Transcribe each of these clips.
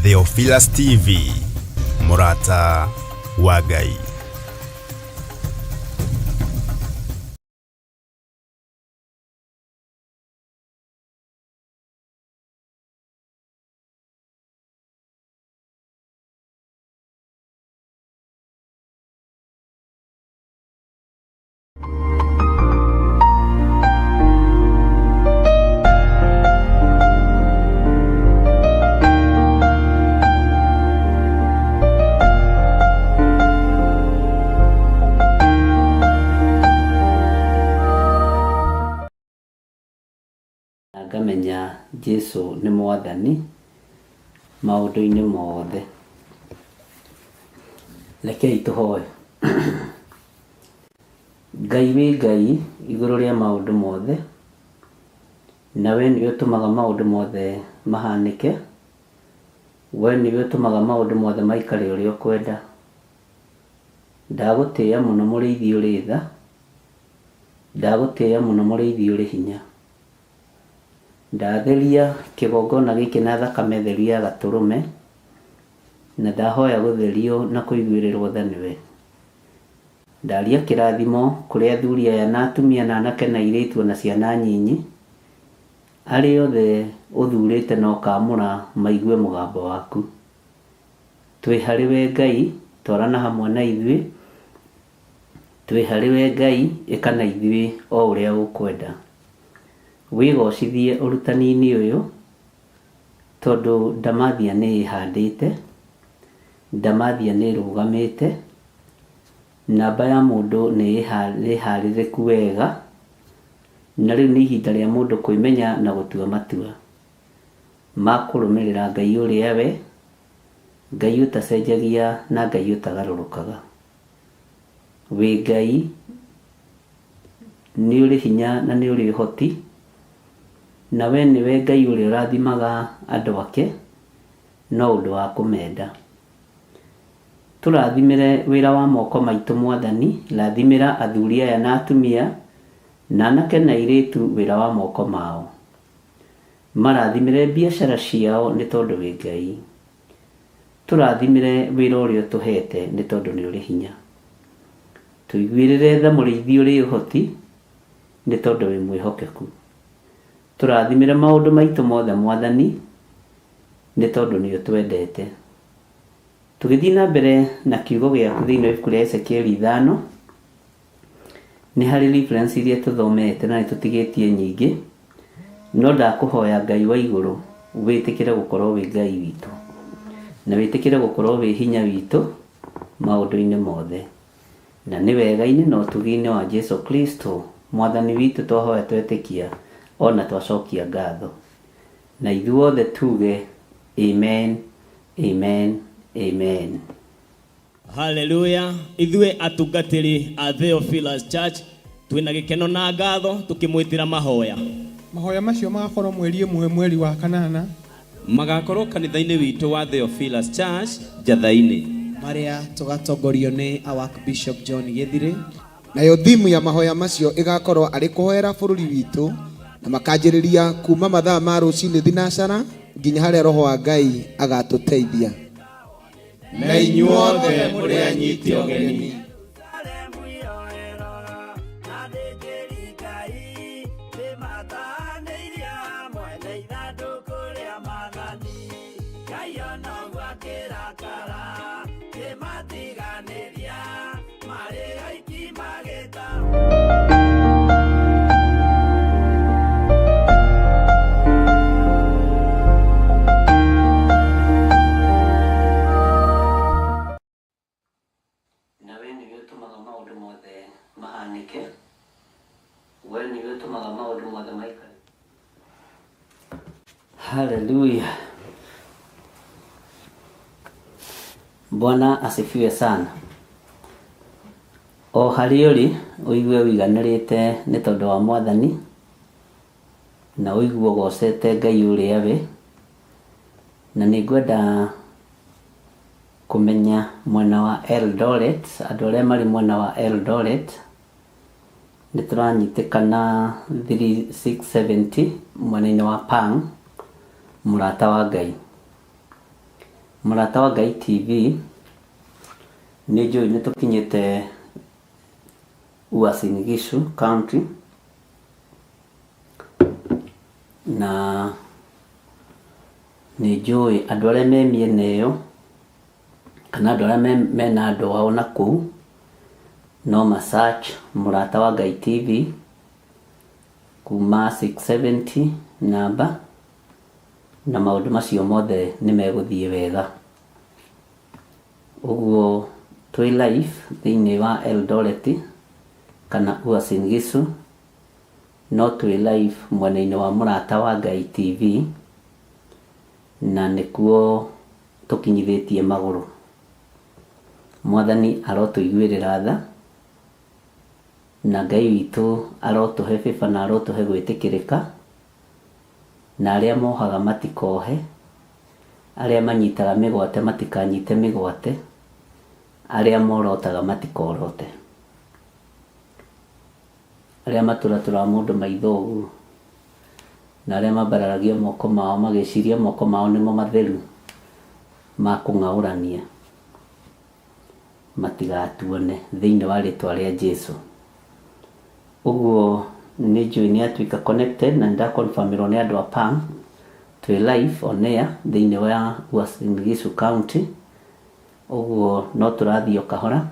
Theophilus TV, mũrata wa Ngai. Na ngamenya Jesu nĩ mwathani maũndũ-inĩ mothe. Rekei tũhoe. Ngai wĩ Ngai igũrũ rĩa maũndũ mothe, na we nĩwe ũtũmaga maũndũ mothe mahanĩke, we nĩwe ũtũmaga maũndũ mothe maikare ũrĩa ũkwenda. Ndagũtĩĩa mũno mũrĩithi ũrĩ tha, ndagũtĩĩa mũno mũrĩithi ũrĩ hinya. Ndatheria kĩgongona gĩkĩ na thakame theru ya Gatũrũme, na ndahoya gũtherio na kũiguĩrĩrwo tha nĩwe. Ndaria kĩrathimo kũrĩ athuri aya na atumia na anake na airĩtu ona ciana nyinyi, arĩa othe ũthurĩte na ũkaamũra maigue mũgambo waku. Twĩ harĩ we Ngai, twarana hamwe na ithuĩ, twĩ harĩ we Ngai, ĩka na ithuĩ o ũrĩa ũkwenda. Wĩgocithie ũrutani-inĩ ũyũ, tondũ ndamathia nĩ ĩhandĩte, ndamathia nĩ ĩrũgamĩte, namba ya mũndũ nĩ ĩharĩrĩku wega, na rĩu nĩ ihinda rĩa mũndũ kwĩmenya na gũtua matua ma kũrũmĩrĩra Ngai ũrĩa we, Ngai ũtacenjagia na Ngai ũtagarũrũkaga. Wĩ Ngai, nĩ ũrĩ hinya na nĩ ũrĩ ũhoti, na we nĩwe Ngai ũrĩa ũrathimaga andũ ake no ũndũ wa kũmenda. Tũrathimĩre wĩra wa moko maitũ Mwathani, rathimĩra athuri aya na atumia, na anake na airĩtu wĩra wa moko mao. Marathimĩre biacara ciao nĩ tondũ wĩ Ngai. Tũrathimĩre wĩra ũrĩa ũtũhete nĩ tondũ nĩ ũrĩ hinya. Tũiguĩrĩre tha mũrĩithi ũrĩ ũhoti nĩ tondũ wĩ mwĩhokeku. Tũrathimĩre maũndũ maitũ mothe Mwathani nĩ tondũ nĩ ũtwendete. Tũgĩthiĩ na mbere na kiugo gĩaku thĩinĩ wa ibuku rĩa Ezekieli ithano, Nĩ harĩ reference iria tũthomete na nĩ tũtigĩtie nyingĩ, no ndakũhoya Ngai wa igũrũ wĩtĩkĩre gũkorwo wĩ Ngai witũ, na wĩtĩkĩre gũkorwo wĩ hinya witũ maũndũ-inĩ mothe. Na nĩ wega-inĩ na ũtugi-inĩ wa Jesu Kristo Mwathani witũ twahoya twetĩkia ona twacokia ngatho. Na ithuothe tuge Amen, Amen, Amen. Haleluya ithuĩ atungatĩri a Theophilus Church twĩna gĩkeno na ngatho tũkĩmwĩtĩra mahoya. Mahoya macio magakorwo mweri ĩmwe mweri wa kanana. Magakorwo kanitha-inĩ witũ wa Theophilus Church Njatha-inĩ. Marĩa tũgatongorio nĩ our Archbishop John Gĩthirĩ. Nayo thimu ya mahoya macio ĩgakorwo arĩ kũhoera bũrũri witũ na makanjĩrĩria kuma mathaa ma rũcinĩ thinacara nginya harĩa roho wa Ngai agatũteithia. Na inyuothe mũrĩ anyite ũgeni. Na wee nĩwe ũtũmaga maũndũ mothe mahanĩke, wee nĩwe ũtũmaga maũndũ mothe maikare. Haleluya! Bwana asifiwe sana. O harĩa ũrĩ, ũigue ũiganĩrĩte nĩ tondũ wa Mwathani, na ũigue ũgocete Ngai ũrĩa we, na nĩ ngwenda kũmenya mwena wa Eldoret, andũ arĩa marĩ mwena wa Eldoret, nĩ tũranyitĩkana 3670 mwena-inĩ wa Pang, mũrata wa Ngai. Mũrata wa Ngai TV, nĩ njũĩ nĩ tũkinyĩte Uasin Gishu County na nĩ njũĩ andũ arĩa me mĩena ĩyo kana andũ arĩa mena andũ ao na kũu no ma search Mũrata wa Ngai TV kuma 670 namba na maũndũ macio mothe nĩ megũthiĩ wega. Ũguo twĩ live thĩinĩ wa Eldoret kana Uasin Gishu, no twĩ live mwena-inĩ wa Mũrata wa Ngai TV na nĩkuo tũkinyithĩtie magũrũ. Mwathani arotũiguĩrĩra tha na Ngai witũ arotũhe favor na arotũhe gwĩtĩkĩrĩka, na arĩa mohaga matikohe, arĩa manyitaga mĩgwate matikanyite mĩgwate, arĩa morotaga matikorote. Arĩa matũratũraga mũndũ maitho ũguo, na arĩa mambararagia moko mao magĩciria moko mao nĩmo matheru ma kũng'aũrania, matigatuone thĩinĩ wa rĩtwa rĩa Jesu. Ũguo nĩ njũĩ nĩ atuĩka connected na nĩ ndaconfirmĩrwo nĩ andũ a PAM twĩ live on air thĩinĩ wa Uasin Gishu County. Ũguo no tũrathiĩ o kahora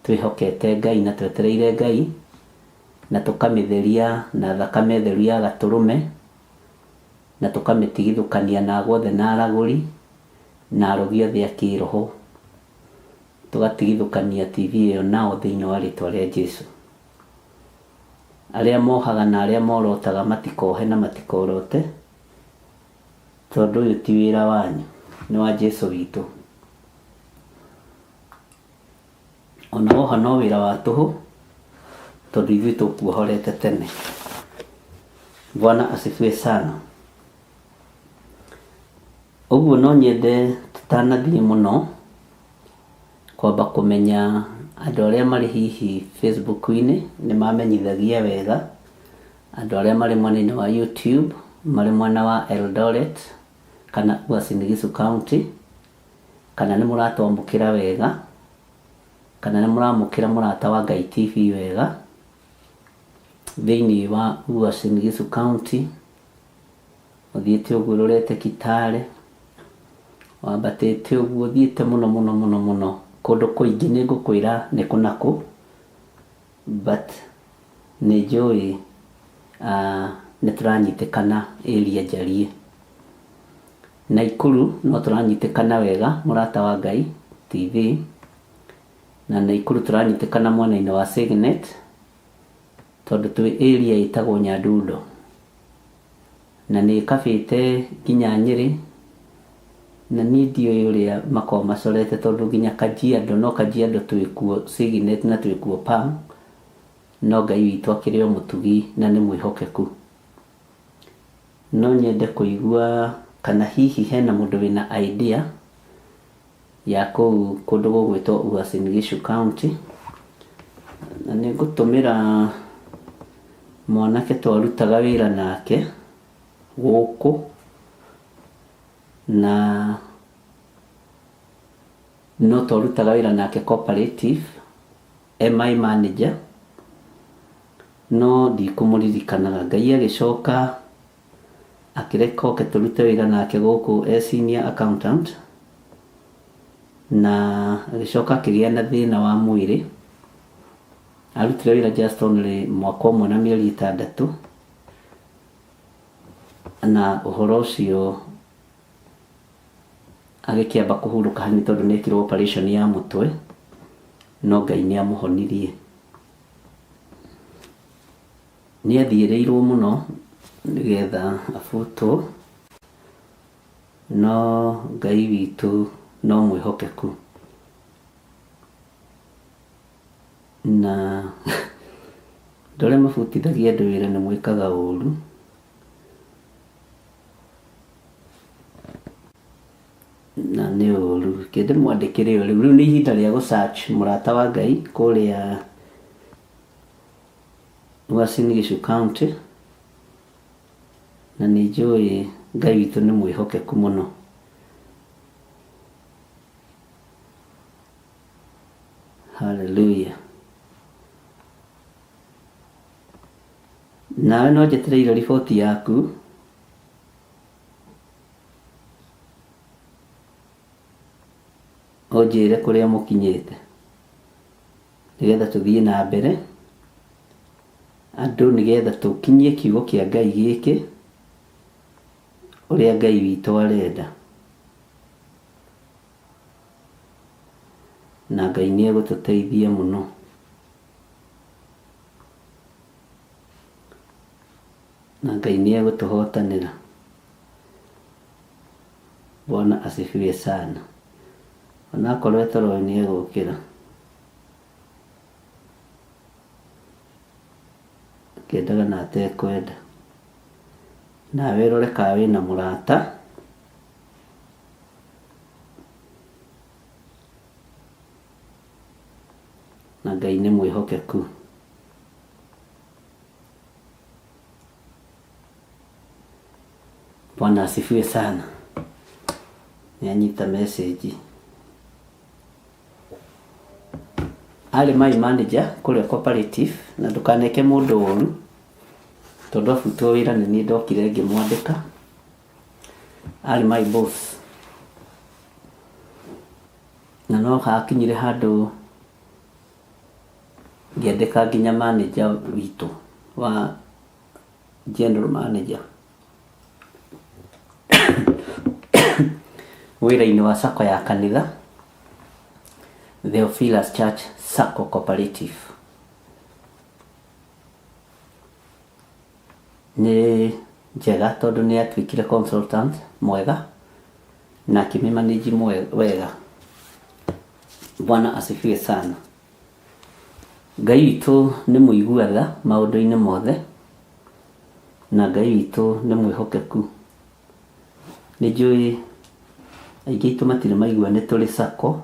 twĩhokete Ngai na twetereire Ngai na tũkamĩtheria na thakame theru ya gatũrũme na tũkamĩtigithũkania na agwo othe na aragũri na arogi othe a kĩroho, tũgatigithũkania TV ĩyo nao thĩinĩ wa rĩtwa rĩa Jesu. Arĩa mohaga na arĩa morotaga matikohe na matikorote, tondũ ũyũ ti wĩra wanyu, nĩ wa Jesu witũ. Ona woha no wĩra wa tũhũ, tondũ ithuĩ tũkuohorete tene. Bwana asifiwe sana. Ũguo no nyende tũtanathiĩ mũno kwamba kũmenya andũ arĩa marĩ hihi Facebook-inĩ nĩ mamenyithagia wega, andũ arĩa marĩ mwena-inĩ wa YouTube marĩ mwena wa Eldoret kana Uasin Gishu County, kana nĩ mũratwamũkĩra wega, kana nĩ mũramũkĩra Mũrata wa Ngai TV wega thĩinĩ wa Uasin Gishu County, ũthiĩte ũguo ũrorete Kitale, wambatĩte ũguo ũthiĩte mũno mũno mũno mũno kũndũ kũingĩ nĩ ngũkwĩra nĩ kũ na kũ, but nĩ njũĩ nĩ tũranyitĩkana area njariĩ. Naikuru no tũranyitĩkana wega Mũrata wa Ngai TV, na Naikuru tũranyitĩkana mwena-inĩ wa Signet tondũ twĩ area ĩtagwo Nyandundo na nĩ ĩkabĩte nginya Nyĩrĩ, na niĩ ndiũĩ ũrĩa makoragwo macorete tondũ nginya Kajiado, no Kajiado twĩkuo Signet na twĩkuo Palm, no Ngai witũ akĩrĩ o mũtugi na nĩ mwĩhokeku. No nyende kũigua kana hihi hena mũndũ wĩna idea ya kũu kũndũ gũgwĩtwo Uasin Gishu County, na nĩ ngũtũmĩra mwanake twarutaga wĩra nake gũkũ, na no twarutaga wĩra nake cooperative MI manager, no ndikũmũririkanaga. Ngai agĩcoka akĩreka oke tũrute wĩra nake gũkũ e senior accountant, na agĩcoka akĩgĩa na thĩna wa mwĩrĩ. Arutire wĩra just only mwaka ũmwe na mĩeri 6, na ũhoro ũcio agĩkĩamba kũhurũka hanini tondũ nĩ ekirwo operation ya mũtwe, no Ngai nĩ amũhonirie. Nĩ athiĩrĩirwo mũno nĩgetha abutwo, no Ngai witũ no mwĩhokeku. Na andũ arĩa mabutithagia andũ wĩra nĩ mwĩkaga ũru. Na nĩ ũru. Reke ndĩmwandĩkĩre o rĩu. Rĩu nĩ ihinda rĩa gũ search Mũrata wa Ngai kũrĩa Uasin Gishu County, na nĩ njũĩ Ngai witũ nĩ mwĩhokeku mũno. Nawe no njetereire riboti yaku ũnjĩre kũrĩa mũkinyĩte nĩgetha tũthiĩ na mbere andũ nĩgetha tũkinyie kiugo kĩa Ngai gĩkĩ ũrĩa Ngai witũ arenda. Na Ngai nĩ egũtũteithia mũno. Na Ngai nĩ egũtũhotanĩra. Bwana asifiwe sana. Onakorwo e toro nĩ egũkĩra. Akĩendaga na atekwenda. Nawe ũrore kana wĩna mũrata. Na Ngai nĩ mwĩhokeku. Bwana asifiwe sana. Nĩ anyita message. Arĩ my manager kũrĩa cooperative na ndũkaneke mũndũ ũru tondũ abutwo wĩra nĩ niĩ ndokire ngĩmwandĩka. Arĩ my boss. Na no hakinyire handũ ngĩandĩka nginya manager witũ wa general manager wĩra-inĩ wa sacco ya kanitha Theophilus Church Sacco Cooperative. Nĩ njega tondũ nĩ atuĩkire consultant mwega na akĩmĩ manage wega. Bwana asifiwe sana. Ngai witũ nĩ mũigua tha maũndũ-inĩ mothe na Ngai witũ nĩ mwĩhokeku. Nĩ njũĩ aingĩ aitũ matirĩ maigua nĩ tũrĩ sacco,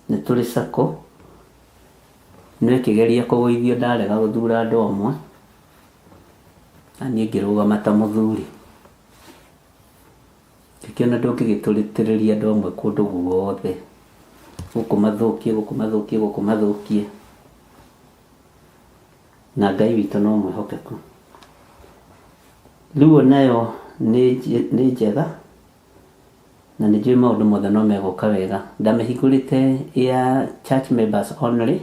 nĩ tũrĩ sacco, no ĩkĩgeria kũgũithio ndarega gũthura andũ amwe, na niĩ ngĩrũgama ta mũthuri. Ngĩkĩona ndũngĩgĩtũrĩtĩrĩria andũ amwe kũndũ guothe, gũkũ mathũkie, gũkũ mathũkie, gũkũ mathũkie. Na Ngai witũ no mwĩhokeku. Luo nayo nĩ njega na nĩ njũĩ maũndũ mothe no megũka wega. Ndamĩhingũrĩte ya church members only,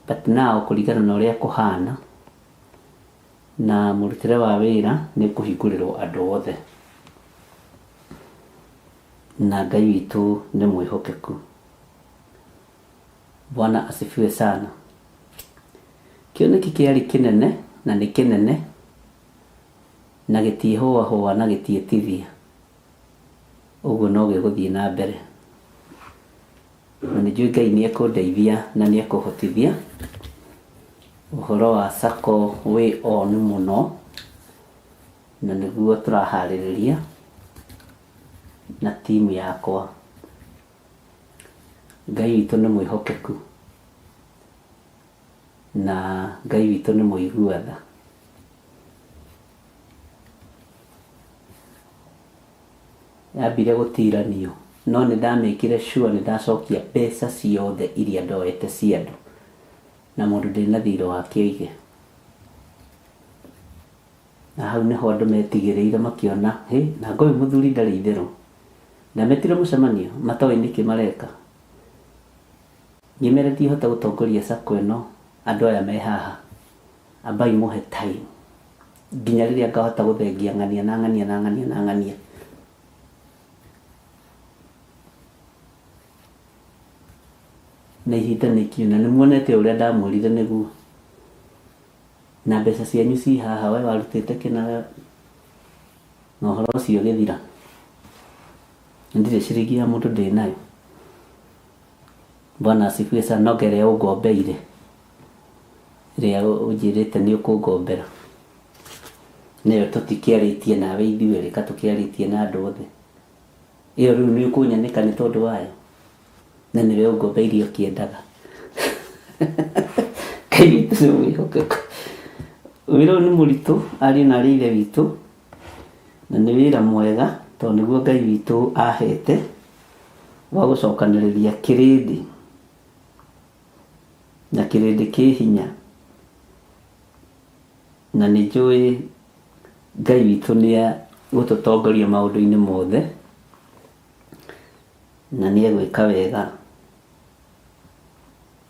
but now kũringana na ũrĩa kũhana na mũrutĩre wa wĩra nĩ kũhingũrĩrwo andũ othe. Na Ngai witũ nĩ mwĩhokeku. Bwana asifiwe sana. Kĩoneki kĩarĩ kĩnene na nĩ kĩnene na gĩtiĩhũahũa na gĩtiĩtithia. Ũguo no gĩgũthiĩ na mbere. Na nĩ njũĩ Ngai nĩ ekũndeithia na nĩ ekũhotithia. Ũhoro wa sacco wĩ on mũno na nĩguo tũraharĩrĩria na timu yakwa. Ngai witũ nĩ mwĩhokeku na Ngai witũ nĩ mũigua tha. Yambire gũtiranio no nĩ ndamĩkire sure nĩ ndacokia mbeca ciothe iria ndoete cia andũ na mũndũ ndĩ na thirĩ wake oige. Na hau nĩho andũ metigĩrĩire makĩona hĩ nanga ũyũ mũthuri ndarĩ itherũ. Ndametire mũcemanio matoĩ nĩkĩ mareka. Ngĩmera ndihota gũtongoria sacco ĩno andũ aya me haha. Ambai mũhe time nginya rĩrĩa ngahota gũthengia ng'ania na ng'ania na ng'ania na ng'ania. Na ihinda nĩ ikinyu na nĩ muonete ũrĩa ndamwĩrire nĩguo. Na mbeca cianyu ci haha we warutĩte kĩna na ũhoro ũcio ũgĩthira. Ndirĩ ciringi ya mũndũ ndĩ nayo. Bwana asifiwe sana no anga ĩrĩa ũngombeire ĩrĩa ũnjĩrĩte nĩ ũkũngombera nĩyo tũtikĩarĩtie nawe ithuerĩ ka tũkĩarĩtie na andũ othe. Ĩyo rĩu nĩ ũkũnyanĩka nĩ tondũ wayo na nĩwe ũngombeire ũkĩendaga. Ngai witũ nĩ mwĩhokeku. Wĩra ũyũ nĩ mũritũ ariũ na arĩ ithe witũ na nĩ wĩra mwega tondũ nĩguo Ngai witũ ahete wa gũcokanĩrĩria kĩrĩndĩ na kĩrĩndĩ kĩ hinya. Na nĩ njũĩ Ngai witũ nĩ egũtũtongoria maũndũ-inĩ mothe, na nĩ egwĩka wega.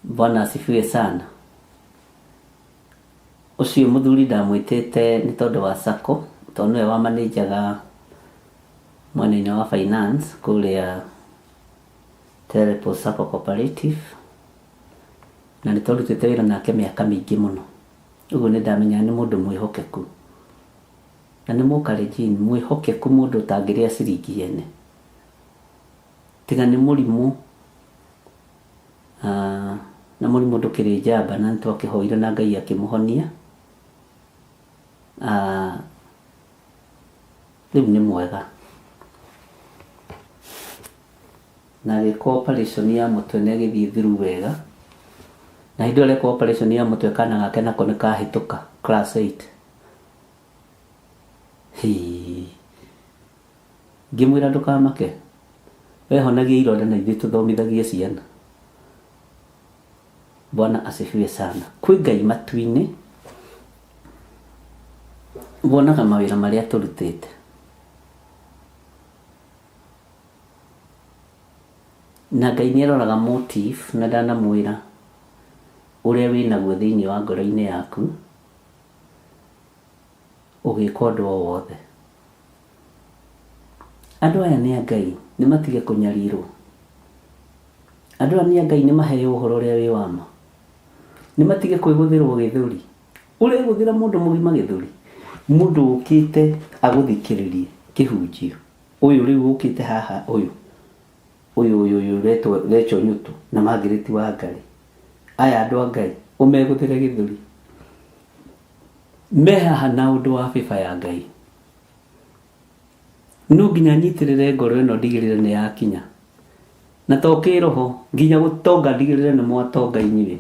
Bwana asifiwe sana. Ũcio mũthuri ndamwĩtĩte nĩ tondũ wa sacco, tondũ nĩwe wamanĩnjaga mwena-inĩ wa finance kũrĩa Teleport Sacco Cooperative, na nĩ twarutĩte wĩra nake mĩaka mĩingĩ mũno. Ũguo nĩ ndamenyaga nĩ mũndũ mwĩhokeku. Na nĩ mũkalenjin mwĩhokeku, mũndũ ũtangĩrĩa ciringi yene. Tiga nĩ mũrimũ, na mũrimũ ndũkĩrĩ njamba, na nĩ twakĩhoire na Ngai akĩmũhonia. Rĩu nĩ mwega. Na agĩkwo operation ya mũtwe na ĩgĩthiĩ through wega. Na hĩndĩ ĩyo arekwo operation ya mũtwe kana gake nako nĩ kahĩtũka class 8. Hii. Ngĩmwĩra ndũkamake, wehonagia ironda na ithuĩ tũthomithagie ciana. Bwana asifiwe sana. Kwĩ Ngai matu-inĩ wonaga mawĩra marĩa tũrutĩte. Na Ngai nĩ aroraga motive na ndanamwĩra ũrĩa wĩnaguo thĩinĩ wa ngoro-inĩ yaku ũgĩka ũndũ o wothe. Andũ aya nĩ a Ngai, nĩ matige kũnyarirwo. Andũ aya nĩ a Ngai, nĩ maheo ũhoro ũrĩa wĩ wa ma. Nĩ matige kwĩgũthĩrwo gĩthũri. Ũregũthĩra mũndũ mũgima gĩthũri? Mũndũ ũkĩte agũthikĩrĩrie kĩhunjio. Ũyũ rĩu ũkĩte haha ũyũ. Ũyũ ũyũ ũyũ ũretwo Rachel Nyutu na Margaret Wangari. Aya andũ a Ngai, ũmegũthĩre gĩthũri. Me haha na ũndũ wa favor ya Ngai. No nginya nyitĩrĩre ngoro ĩno ndigĩrĩre nĩ yakinya. Na to kĩroho, nginya gũtonga ndigĩrĩre nĩ mwatonga inyuĩ.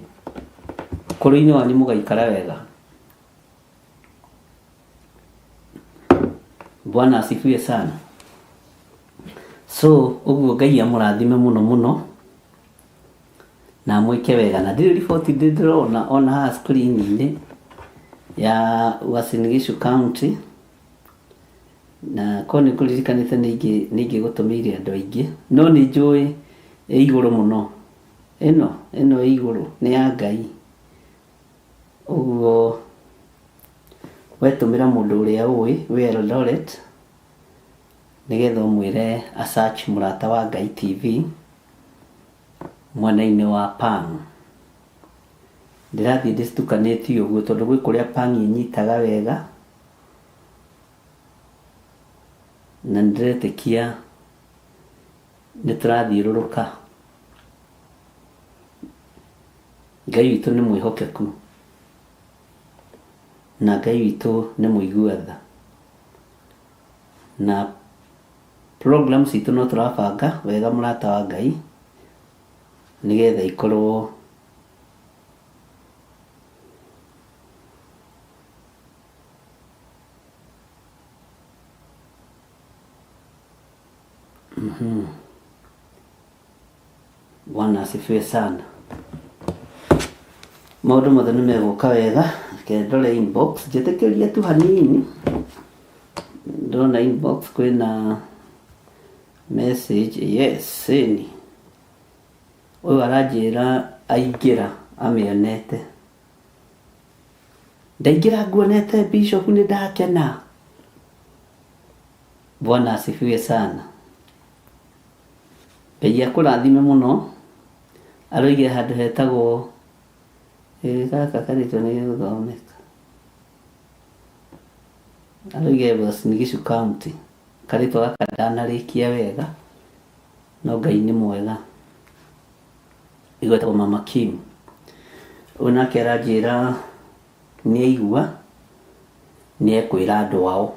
Ũkũrũ-inĩ wanyu mũgaikara wega. Bwana asifiwe sana. So, ũguo Ngai amũrathime mũno mũno na amwĩke wega. Na ndirĩ riboti ndĩ ndĩrona ona haha screen-inĩ ya Uasin Gishu County na korwo nĩ ngũririkanĩte nĩ ingĩgũtũmĩire andũ aingĩ, no nĩ njũĩ ĩ igũrũ mũno. Ĩno ĩno ĩ igũrũ nĩ ya Ngai. Ũguo wetũmĩra mũndũ ũrĩa ũĩ wĩ Eldoret nĩgetha ũmwĩre a search Mũrata wa Ngai TV mwena-inĩ wa Pang. Ndĩrathiĩ ndĩcitukanĩtie ũguo tondũ gwĩ kũrĩa Pang ĩnyitaga wega na nĩndĩretĩkia nĩtũrathiũrũrũka. Ngai witũ nĩ mwĩhokeku na Ngai witũ nĩ mũigua tha. Na program citũ no tũrabanga wega mũrata wa Ngai nĩgetha ikorwo Bwana asifiwe sana. Maũndũ mothe nĩ megũka wega. Reke ndore inbox, njĩtĩkĩrie tu hanini. Ndona inbox kwĩna message, yes, ĩni. Ũyũ aranjĩra aingĩra amĩonete. Ndaingĩra nguonete Bishop nĩ ndakena. Bwana asifiwe sana. Ngai akũrathime mũno. Aroigire handũ hetagwo gaka karĩtwa nĩ gegũthomeka. Aroigire Uasin Gishu County. Karĩtwa gaka ndanarĩkia wega, no Ngai nĩ mwega. Ĩgwetagwo Mama Kim. Ũyũ nake aranjĩra nĩ aigua, nĩ ekwĩra andũ ao.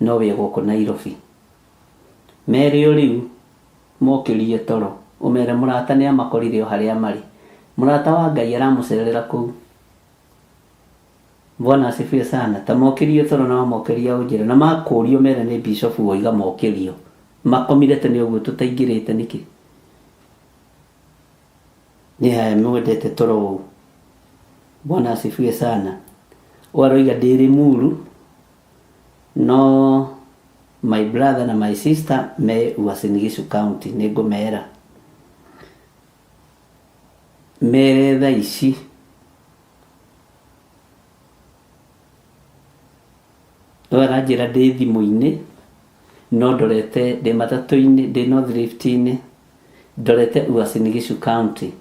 No wĩ gũkũ Nairobi. Mere o rĩu mokĩrie toro, ũmere mũrata nĩ amakorire o harĩa marĩ. Mũrata wa Ngai aramũcerera kũu. Bwana asifiwe sana. Ta mokĩrie toro na wamokĩria ũnjĩre. Na makũria ũmere nĩ Bishop woiga mokĩrio. Makomire tene ũguo tũtaingĩrĩte nĩkĩ? Nĩ haya mwendete toro ũũ. Bwana asifiwe sana. Ũyũ aroiga ndĩ Limuru no my brother na my sister me Uasin Gishu County nĩ ngũmera. Mere thaa ici. Ũyũ aranjĩra ndĩ thimũ-inĩ no ndorete ndĩ matatũ-inĩ ndĩ North Rift-inĩ ndorete Uasin Gishu County.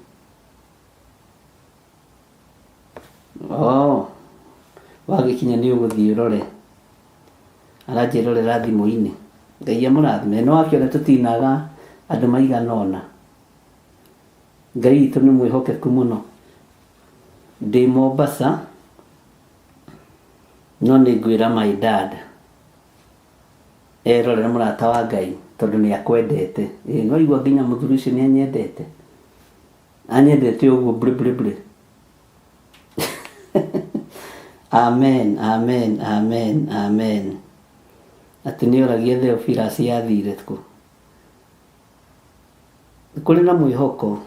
Oh, wagĩkinya nĩ ũgũthiĩ ũrore. Aranjĩrorera thimũ-inĩ. Ngai amũrathime. Nĩ wakĩona tũtinaga andũ maigana ũna. Ngai witũ nĩ mwĩhokeku mũno. Ndĩ Mombasa no nĩ ngwĩra my dad erorere mũrata wa Ngai tondũ nĩ akwendete. Ĩĩ nĩ waigua nginya mũthuri ũcio nĩ anyendete. Anyendete ũguo bure bure bure. Amen, amen, amen, amen. Atĩ nĩ oragia Theophilus yathire kũ. Kũrĩ na mwĩhoko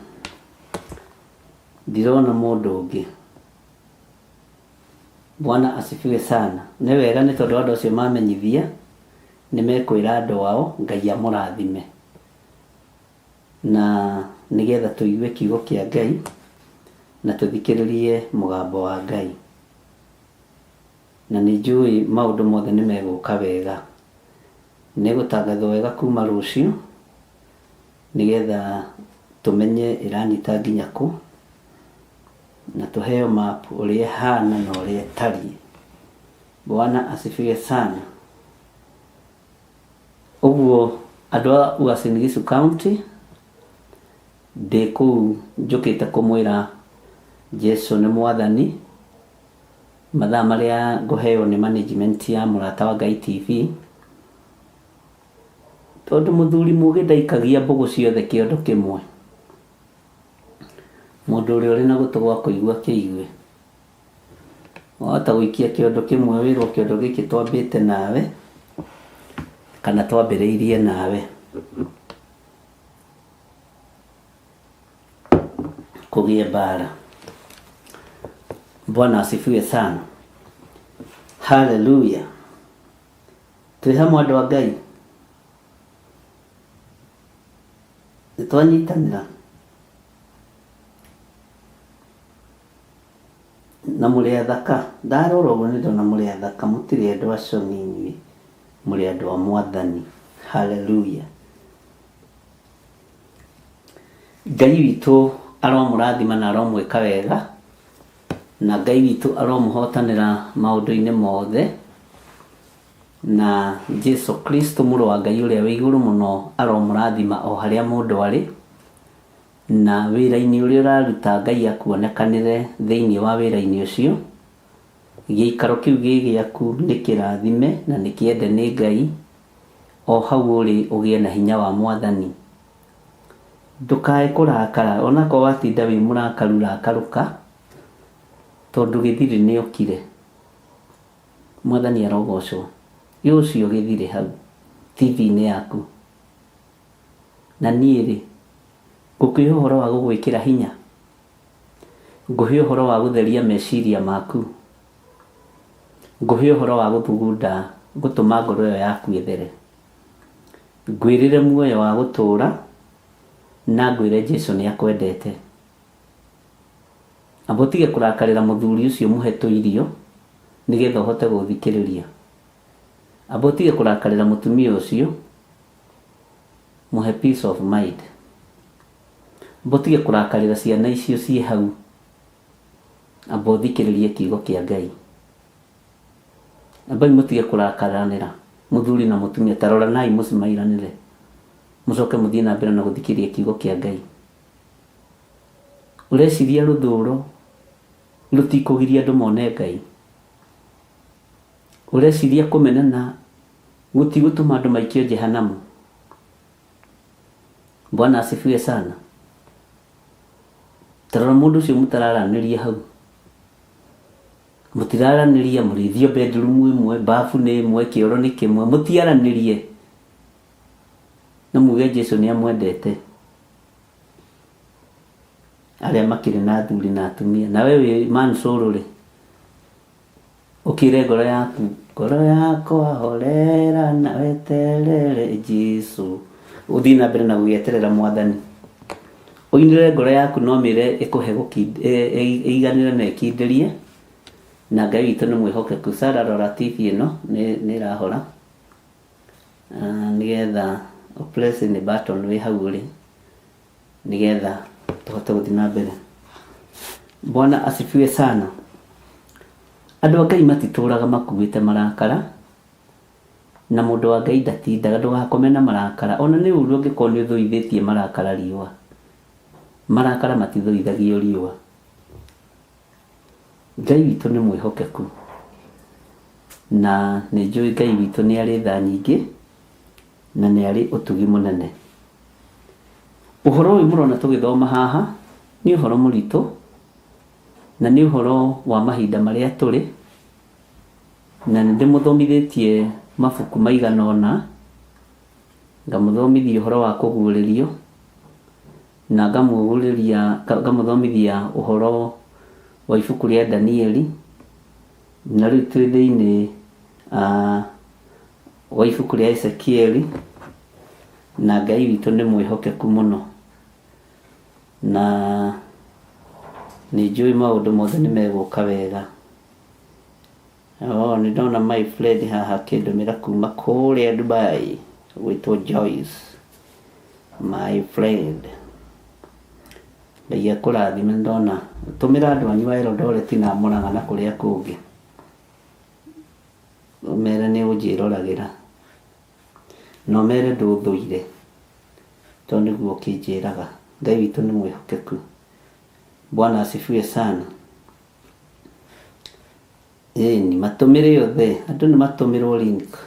ndirona mũndũ ũngĩ. Bwana asifiwe sana. Nĩ wega nĩ tondũ andũ acio mamenyithia nĩ mekwĩra andũ ao Ngai amũrathime. Na nĩgetha tũigue kiugo kĩa Ngai na tũthikĩrĩrie mũgambo wa Ngai. Na nĩ njũĩ maũndũ mothe nĩ megũka wega. Nĩ gũtangathwo wega kuma rũciũ nĩgetha tũmenye ĩranyita nginya kũ na tũheo map ũrĩa ĩhana na ũrĩa ĩtariĩ. Bwana asifiwe sana. Ũguo andũ a Uasin Gishu County ndĩ kũu njũkĩte kũmwĩra Jesu nĩ mwathani. Mathaa marĩa ngũheo nĩ management ya Mũrata wa Ngai TV, tondũ mũthuri mũgĩ ndaikagia mbũgũ ciothe kĩondo kĩmwe. Mũndũ ũrĩa ũrĩ na gũtũ gwa kũigua kĩigue. Wahota gũikia kĩondo kĩmwe wĩrwo kĩondo gĩkĩ twambĩte nawe kana twambĩrĩirie nawe. Kũgĩe mbara. Bwana asifiwe sana. Haleluya. Twĩ hamwe andũ a Ngai. Nĩ twanyitanĩra. Na mũrĩ athaka. Ndarora ũguo nĩ ndona mũrĩ athaka, mũtirĩ andũ a coni inyuĩ, mũrĩ andũ a Mwathani. Hallelujah. Ngai witũ aromũrathima na aromwĩka wega, na Ngai witũ aromũhotanĩra maũndũ-inĩ mothe, na Jesu Kristo mũrũ wa Ngai ũrĩa wĩ igũrũ mũno aromũrathima o harĩa mũndũ arĩ. Na wĩra-inĩ ũrĩa ũraruta Ngai akuonekanĩre thĩinĩ wa wĩra-inĩ ũcio. Gĩikaro kĩu gĩ gĩaku nĩ kĩrathime na nĩ kĩende nĩ Ngai, o hau ũrĩ ũgĩe na hinya wa Mwathani. Ndũkae kũrakara, onakorwo watinda wĩ mũrakaru rakarũka, tondũ gĩthirĩ nĩokire. Mwathani arogocwo. Ĩ ũcio gĩthirĩ hau TV-inĩ yaku. Na niĩ-rĩ, ngũkũhe ũhoro wa gũgwĩkĩra hinya? Ngũhe ũhoro wa gũtheria meciria maku? Ngũhe ũhoro wa gũthugunda gũtũma ngoro ĩyo yaku ĩthere? Ngwĩrĩre muoyo wa gũtũũra na ngwĩre Jesu nĩ akwendete? Amba ũtige kũrakarĩra mũthuri ũcio mũhe tũirio nĩgetha ũhote gũthikĩrĩria. Amba ũtige kũrakarĩra mũtumia ũcio Mũhe peace of mind. Amba ũtige kũrakarĩra ciana icio ciĩ hau. Amba ũthikĩrĩrie kiugo kĩa Ngai. Ambai mũtige kũrakaranĩra mũthuri na mũtumia, ta roranai mũcimairanĩre, mũcoke mũthiĩ na mbere na gũthikĩrĩria kiugo kĩa Ngai. Ũreciria rũthũro rũtikũgiria andũ mone Ngai? Ũreciria kũmenana gũtigũtũma andũ maikio jehanamu? Bwana asifiwe sana. Tarora mũndũ ũcio mũtararanĩria hau. Mũtiraranĩria, mũrĩthio bedroom ĩmwe, bafu nĩ ĩmwe, kĩoro nĩ kĩmwe, mũtiaranĩrie. Na muge Jesu nĩ amwendete. Arĩa makĩrĩ na athuri na atumia. Nawe wĩ Mansuru rĩ, Ũkĩre ngoro yaku, ngoro yakwa horera na weterere Jesu. Ũthiĩ na mbere na gũgĩeterera Mwathani. Ũinĩre ngoro yaku no mĩre ĩkũhe ĩiganĩre na ĩkindĩrie. Na Ngai witũ nĩ mwĩhokeku. Sarah rora TV ĩno nĩ ĩrahora. Nĩgetha ũ press any button wĩ hau ũrĩ nĩgetha tũhote gũthiĩ na mbere. Bwana asifiwe sana. Andũ a Ngai matitũraga makuĩte marakara, na mũndũ wa Ngai ndatindaga, ndũgakome na marakara, ona nĩ ũru angĩkorwo nĩ ũthũithĩtie marakara riũa. Marakara matithũithagio riũa. Ngai witũ nĩ mwĩhokeku, na nĩ njũĩ Ngai witũ nĩ arĩ tha nyingĩ, na nĩ arĩ ũtugi mũnene. Ũhoro ũyũ mũrona tũgĩthoma haha, nĩ ũhoro mũritũ, na nĩ ũhoro wa mahinda marĩa tũrĩ, na nĩ ndĩmũthomithĩtie mabuku maigana ũna, ngamũthomithia ũhoro wa kũguũrĩrio, na ngamũguũrĩria, ngamũthomithia ũhoro wa ibuku rĩa Danieli, na rĩu twĩ thĩinĩ wa ibuku rĩa Ezekieli, na Ngai witũ nĩ mwĩhokeku mũno. Na nĩ njũĩ maũndũ mothe nĩ megũka wega. Oh, nĩ ndona my friend haha akĩndũmĩra kuma kũrĩa Dubai, gwĩtwo Joyce, my friend. Ngai akũrathime nĩ ndona. Tũmĩra andũ anyu a Eldoret na Murang'a na kũrĩa kũngĩ. Ũmere nĩ ũnjĩroragĩra. Na ũmere ndũthũire. Tondũ nĩguo ũkĩnjĩraga. Ngai witũ nĩ mwĩhokeku. Bwana asifiwe sana. Ĩni, matũmĩre othe. Andũ nĩ matũmĩrwo link.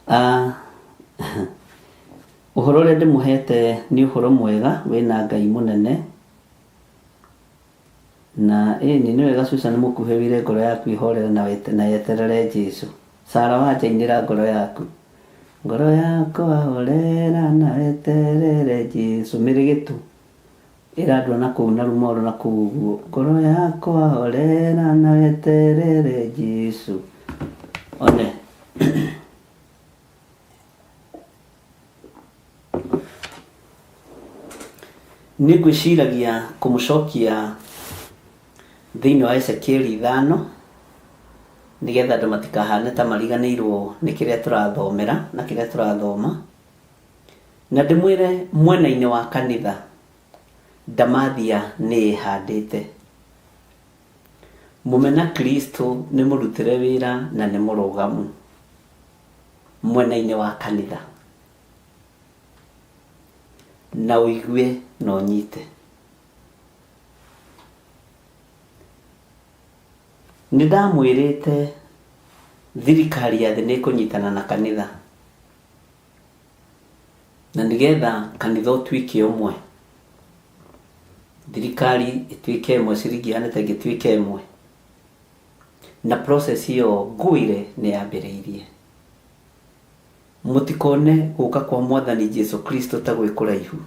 Ah, ũhoro ũrĩa ndĩmũhete nĩ ũhoro mwega wĩna Ngai mũnene. Na ĩni nĩ wega Susan mũkuhĩ wĩre ngoro yaku ĩhorere na yeterere Jesu. Sarah Wanja inĩra ngoro yaku. Ngoro yakwa horera na weterere Jesu. Mĩrĩgĩtũ. Ĩra andũ a nakũu na Rumoro na kũu ũguo. Ngoro yakwa horera na weterere Jesu. One. Nĩ ngwĩciragia kũmũcokia thĩinĩ wa Ezekieli ithano, nĩgetha andũ matikahane ta mariganĩirwo nĩ kĩrĩa tũrathomera na kĩrĩa tũrathoma. Na ndĩmwĩre mwena-inĩ wa kanitha, ndamathia nĩ ĩhandĩte. Mũmena Kristo nĩ mũrutĩre wĩra na nĩ mũrũgamu mwena-inĩ wa kanitha. Na ũigue na ũnyite. Nĩ ndamwĩrĩte thirikari ya thĩ nĩ ĩkũnyitana na kanitha. Na nĩgetha kanitha ũtuĩke ũmwe, thirikari ĩtuĩke ĩmwe, ciringi ĩhane ta ĩngĩtuĩka ĩmwe, na process ĩyo ngwĩre nĩ yambĩrĩirie. Mũtikone gũka kwa Mwathani Jesu Kristo ta gwĩ kũraihu.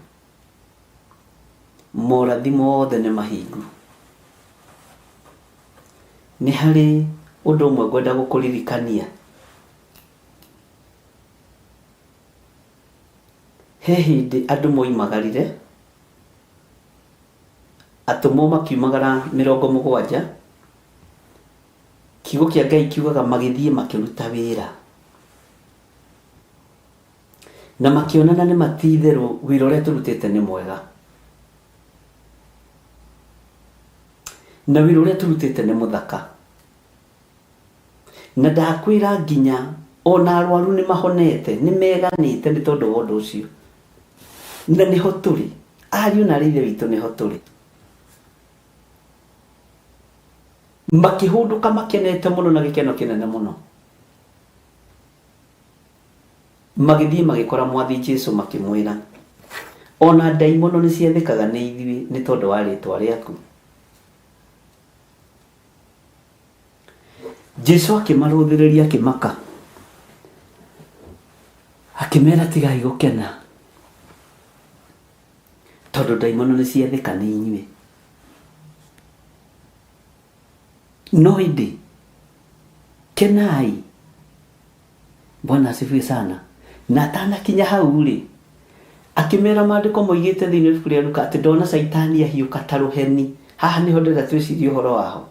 Morathi mothe nĩ mahingu. Nĩ harĩ ũndũ ũmwe ngwenda gũkũririkania. He hĩndĩ andũ moimagarire, atũmwo makiumagara 70, kiugo kĩa Ngai kiugaga magĩthiĩ makĩruta wĩra. Na makĩonana nĩ ma ti itherũ wĩra ũrĩa tũrutĩte nĩ mwega. Na wĩra ũrĩa tũrutĩte nĩ mũthaka. Na ndakwĩra nginya ona arwaru nĩ mahonete, nĩ meganĩte nĩ tondũ wa ũndũ ũcio. Na nĩho tũrĩ. Ariũ na aarĩ a Ithe witũ nĩho tũrĩ. Makĩhũndũka makenete mũno na gĩkeno kĩnene mũno. Magĩthiĩ magĩkora Mwathi Jesu makĩmwĩra, Ona ndaimono nĩ ciathĩkaga nĩ ithuĩ nĩ tondũ wa rĩĩtwa rĩaku. Jesu akĩmarũthĩrĩria akĩmaka, akĩmera tigai gũkena, tondũ ndaimono nĩ ciathĩka nĩ inyuĩ. No ĩndĩ kenai. Bwana asifiwe sana. Na atanakinya hau rĩ, akĩmera maandĩko moigĩte thĩinĩ wa ibuku rĩa Luka atĩ ndona Caitani ahiũka ta rũheni. Haha nĩho ndĩrenda twĩcirie ũhoro waho.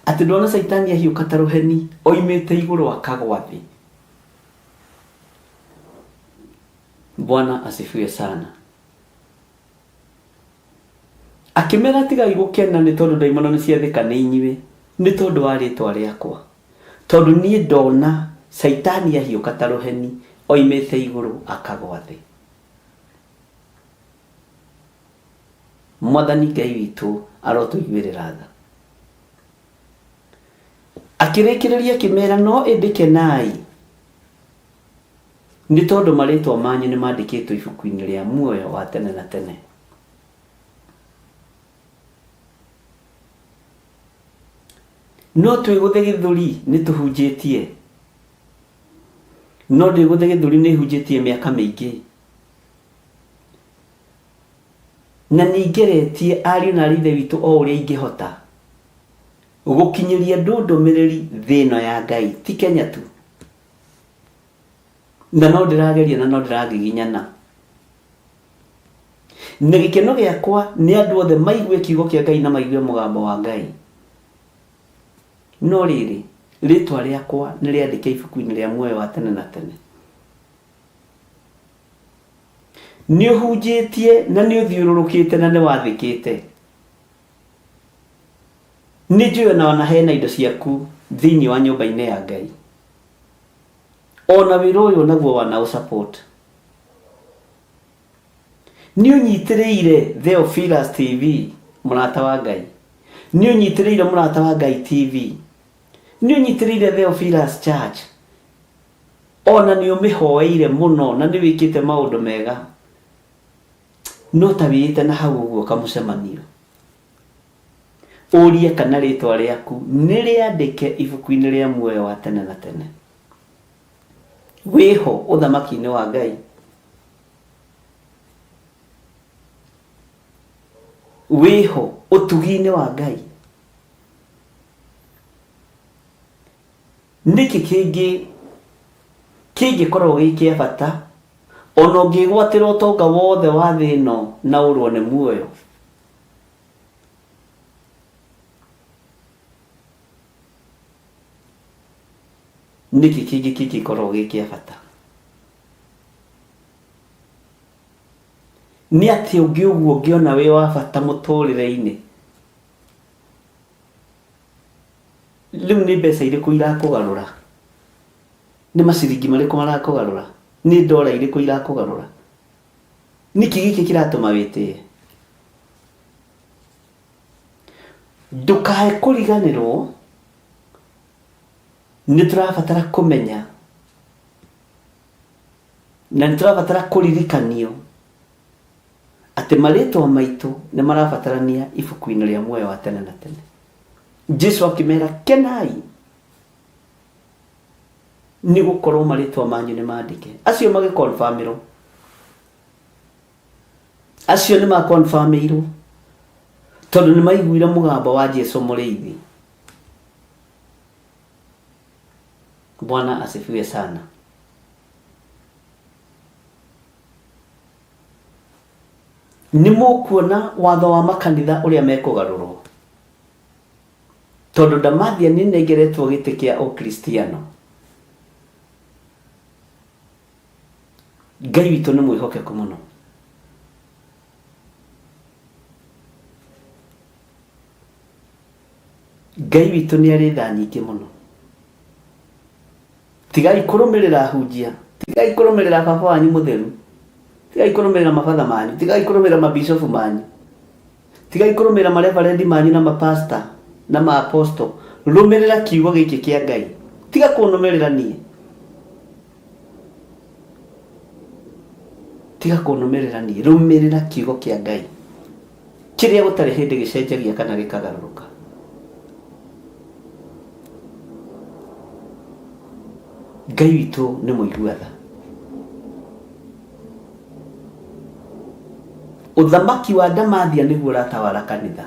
Atĩ ndona Caitani ahiũka ta rũheni oimĩte igũrũ akagwa thĩ. Bwana asifiwe sana. Akĩmera tigai gũkena nĩ tondũ ndaimono nĩ ciathĩka nĩ inyuĩ nĩ tondũ wa rĩtwa rĩakwa. Tondũ niĩ ndona Caitani ahiũka ta rũheni oimĩte igũrũ akagwa thĩ. Mwathani Ngai witũ arotũiguĩrĩra tha. Akĩrĩkĩrĩria akĩmera no ĩndĩ kenai nĩ tondũ marĩtwa manyu nĩ mandĩkĩtwo ibuku-inĩ rĩa muoyo wa tene na tene. No twĩgũthe gĩthũri nĩ tũhunjĩtie. No ndĩgũthe gĩthũri nĩ hunjĩtie mĩaka mĩingĩ. Na nĩngeretie ariũ na aarĩ a Ithe witũ o ũrĩa ingĩhota gũkinyĩria andũ ndũmĩrĩri thĩ ĩno ya Ngai, ti Kenya tu. Na no ndĩrageria na no ndĩragiginyana. Na gĩkeno gĩakwa nĩ andũ othe maigue kiugo kĩa Ngai na maigue mũgambo wa Ngai. No rĩrĩ, rĩtwa rĩakwa nĩ rĩandĩke ibuku-inĩ rĩa muoyo wa tene na tene. Nĩ ũhunjĩtie na nĩ ũthiũrũrũkĩte na nĩ wathĩkĩte. Nĩ njũĩ ona ona hena indo ciaku thĩinĩ wa nyũmba-inĩ ya Ngai. Ona wĩra ũyũ naguo wana ũ support. Nĩ ũnyitĩrĩire Theophilus TV, mũrata wa Ngai. Nĩ ũnyitĩrĩire mũrata wa Ngai TV. Nĩ ũnyitĩrĩire Theophilus Church. Ona nĩ ũmĩhoeire mũno na nĩ wĩkĩte maũndũ mega. No ta wĩĩte na hau ũguo kamũcemanio. Ũrie kana rĩtwa rĩaku nĩ rĩandĩke ibuku-inĩ rĩa muoyo wa tene na tene. Wĩho ũthamaki-inĩ wa Ngai. Wĩho ũtugi-inĩ wa Ngai. Nĩkĩ kĩngĩ kĩngĩkorwo gĩ kĩa bata ona ũngĩgwatĩra ũtonga wothe wa thĩ ĩno na ũrwo nĩ muoyo? Nĩkĩ kĩngĩ kĩngĩkorwo gĩ kĩa bata? Nĩ atĩa ũngĩ ũguo ũngĩona wĩ wa bata mũtũrĩre-inĩ? Rĩu nĩ mbeca irĩkũ irakũgarũra? Nĩ maciringi marĩkũ marakũgarũra? Nĩ ndora irĩkũ irakũgarũra? Nĩkĩ gĩkĩ kĩratũma wĩtĩe? Ndũkae kũriganĩrwo nĩ tũrabatara kũmenya na nĩ tũrabatara kũririkanio atĩ marĩtwa maitũ nĩ marabatarania ibuku-inĩ rĩa muoyo wa tene na tene. Jesu akĩmera kenai nĩ gũkorwo marĩtwa manyu nĩ mandĩke. Acio magĩkonfamĩrwo, acio nĩ makonfamĩirwo tondũ nĩ maiguire mũgambo wa Jesu mũrĩithi. Bwana asifiwe sana. Nĩ mũkuona watho wa makanitha ũrĩa mekũgarũrwo, tondũ Ndamathia nĩ nengeretwo gĩtĩ kĩa Ũkristiano. Ngai witũ nĩ mwĩhokeku mũno. Ngai witũ nĩ arĩ tha nyingĩ mũno. Tigai kũrũmĩrĩra ahunjia, tigai kũrũmĩrĩra baba wanyu mũtheru, tigai kũrũmĩrĩra mabatha manyu, tigai kũrũmĩrĩra mabishofu manyu, tigai kũrũmĩrĩra mareverendi manyu na mapasta na maaposto. Rũmĩrĩra kiugo gĩkĩ kĩa Ngai, tiga kũnũmĩrĩra niĩ, tiga kũnũmĩrĩra niĩ, rũmĩrĩra kiugo kĩa Ngai kĩrĩa gũtarĩ hĩndĩ gĩcenjagia kana gĩkagarũrũka. Ngai witũ nĩ mũigua tha. Ũthamaki wa Ndamathia nĩguo ũratawara kanitha.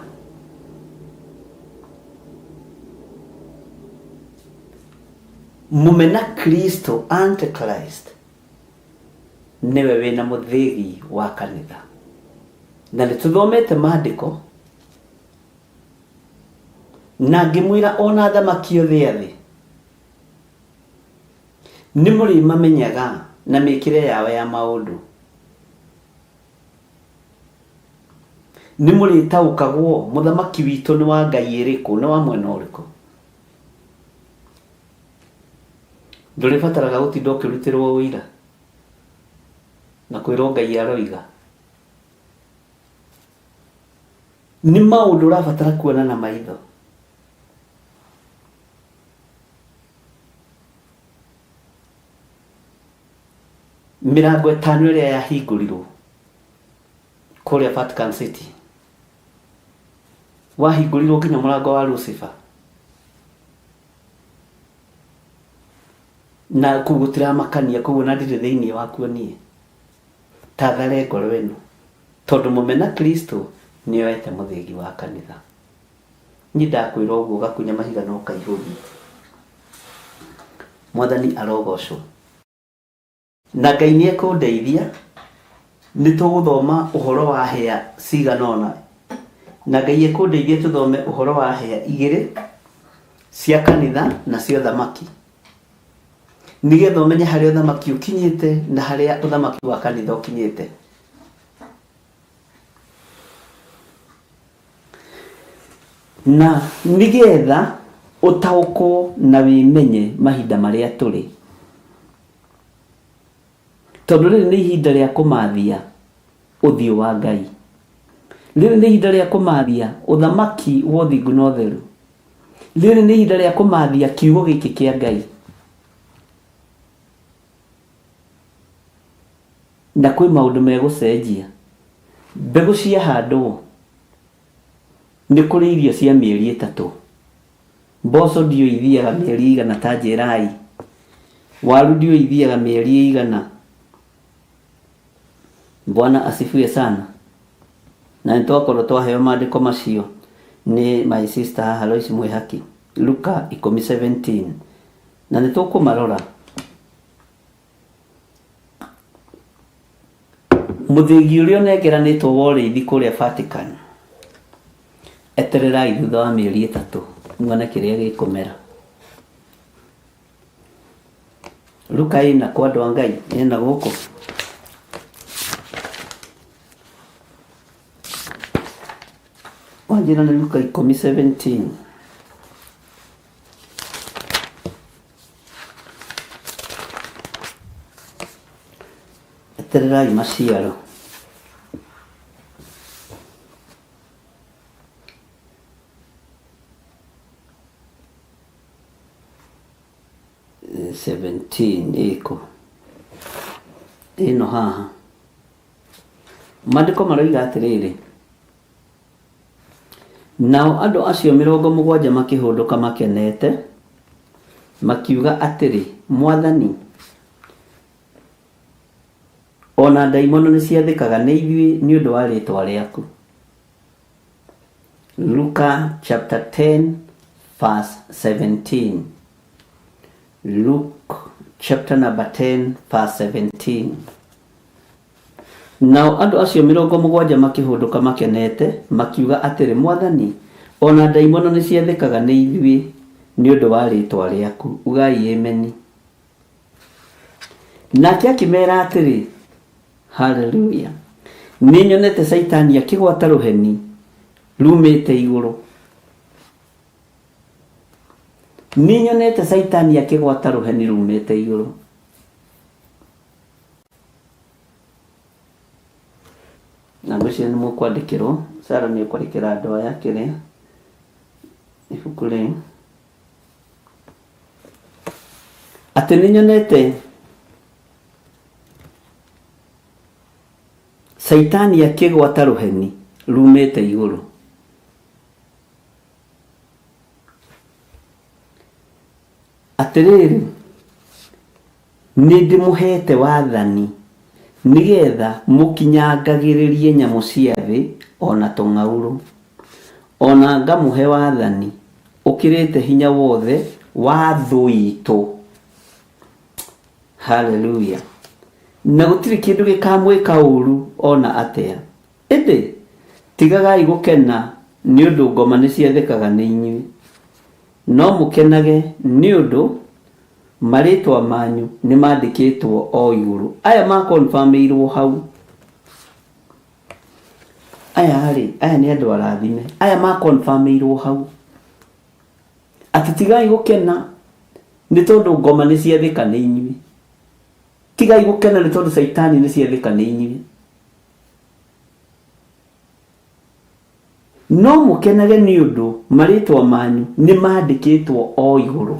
Mũmena Kristo, Antichrist, nĩwe wĩna mũthĩgi wa kanitha. Na nĩ tũthomete maandĩko na ngĩmwĩra ona athamaki othe a thĩ nĩ mũrĩmamenyaga na mĩkĩre yao ya maũndũ. Nĩ mũrĩtaũkagwo mũthamaki witũ nĩ wa Ngai ĩrĩkũ, nĩ wa mwena ũrĩkũ. Ndũrĩbataraga gũtinda ũkĩrutĩrwo ũira na kwĩrwo Ngai aroiga. Nĩ maũndũ ũrabatara kuona na maitho. Mĩrango ĩtano ĩrĩa yahingũrirwo kũrĩa Vatican City, wahingũrirwo nginya mũrango wa Lucifer. Na kũu gũtiramakania, koguo na ndirĩ thĩinĩ wakuo niĩ. Ta thare ngoro ĩno, tondũ mũmena Kristo nĩoete mũthĩgi wa kanitha. Niĩ ndakwĩra ũguo ũgakunya mahiga na ũkaihũria. Mwathani arogocwo. Na Ngai nĩ ekũndeithia, nĩ tũgũthoma ũhoro wa hĩa cigana ũna. Na Ngai ekũndeithia tũthome ũhoro wa hĩa igĩrĩ cia kanitha na cia ũthamaki. Nĩgetha ũmenye harĩa ũthamaki ũkinyĩte na harĩa ũthamaki wa kanitha ũkinyĩte. Na nĩgetha ũtaũkwo na wĩmenye mahinda marĩa tũrĩ. Tondũ rĩrĩ nĩ ihinda rĩa kũmathia ũthiũ wa Ngai. Rĩrĩ nĩ ihinda rĩa kũmathia ũthamaki wa ũthingu na ũtheru. Rĩrĩ nĩ ihinda rĩa kũmathia kiugo gĩkĩ kĩa Ngai. Na kwĩ maũndũ megũcenjia. Mbegũ ciahandwo, nĩ kũrĩ irio cia mĩeri ĩtatũ. Mboco ndiũĩ ithiaga mĩeri ĩigana ta njĩrai. Waru ndiũĩ ithiaga mĩeri ĩigana. Bwana asifiwe sana. Na nĩ twakorwo twaheo maandĩko macio nĩ my sister haha Lois Mwĩhaki, Luka 10:17. Na nĩ tũkũmarora. Mũthĩgi ũrĩa ũnengeranĩtwo wa ũrĩithi kũrĩa Vatican, etererai thutha wa mĩeri ĩtatũ muone kĩrĩa gĩkũmera. Luka ĩna kwa andũ a Ngai, ĩna gũkũ. Wanjĩra nĩ Luka 10:17. Etererai maciaro. 17 ĩkũ ĩno haha maandĩko maroiga atĩrĩrĩ nao andũ acio mĩrongo mũgwanja makĩhũndũka makenete makiuga atĩrĩ mwathani ona ndaimono nĩ ciathĩkaga nĩ ithuĩ nĩ ũndũ wa rĩĩtwa rĩaku. Luka chapter 10 verse 17. Luke chapter number 10 verse 17. Nao andũ acio mĩrongo mũgwanja makĩhũndũka makenete makiuga atĩrĩ mwathani ona ndaimono nĩ ciathĩkaga nĩ ithuĩ nĩ ũndũ wa rĩĩtwa rĩaku. Ugai ameni. Nake akĩmera atĩrĩ, haleluya, nĩ nyonete Caitani akĩgwata rũheni rumĩte igũrũ. Nĩ nyonete Caitani akĩgwata rũheni rumĩte igũrũ. Na ngwĩciria nĩ mũkwandĩkĩrwo, Sarah nĩ ekwandĩkĩra andũ aya kĩrĩa ibuku rĩu. Atĩ nĩ nyonete Caitani akĩgwata rũheni rumĩte igũrũ. Atĩrĩrĩ, nĩ ndĩmũheete wathani nĩgetha mũkinyangagĩrĩrie nyamũ cia thĩ o na tũng'aurũ, o na ngamũhe wathani ũkĩrĩte hinya wothe wa thũ itũ. Haleluya. Na gũtirĩ kĩndũ gĩkamwĩka ũũru ona atĩa. Ĩndĩ tigagai gũkena nĩ ũndũ ngoma nĩ ciathĩkaga nĩ inyuĩ, no mũkenage nĩ ũndũ marĩtwa manyu nĩ mandĩkĩtwo o igũrũ. Aya makonfamĩirwo hau. Aya rĩ, aya nĩ andũ arathime. Aya makonfamĩirwo hau. Atĩ tigai gũkena nĩ tondũ ngoma nĩ ciathĩka nĩ inyuĩ. Tigai gũkena nĩ tondũ caitani nĩ ciathĩka nĩ inyuĩ. No mũkenage nĩ ũndũ marĩtwa manyu nĩ mandĩkĩtwo o igũrũ.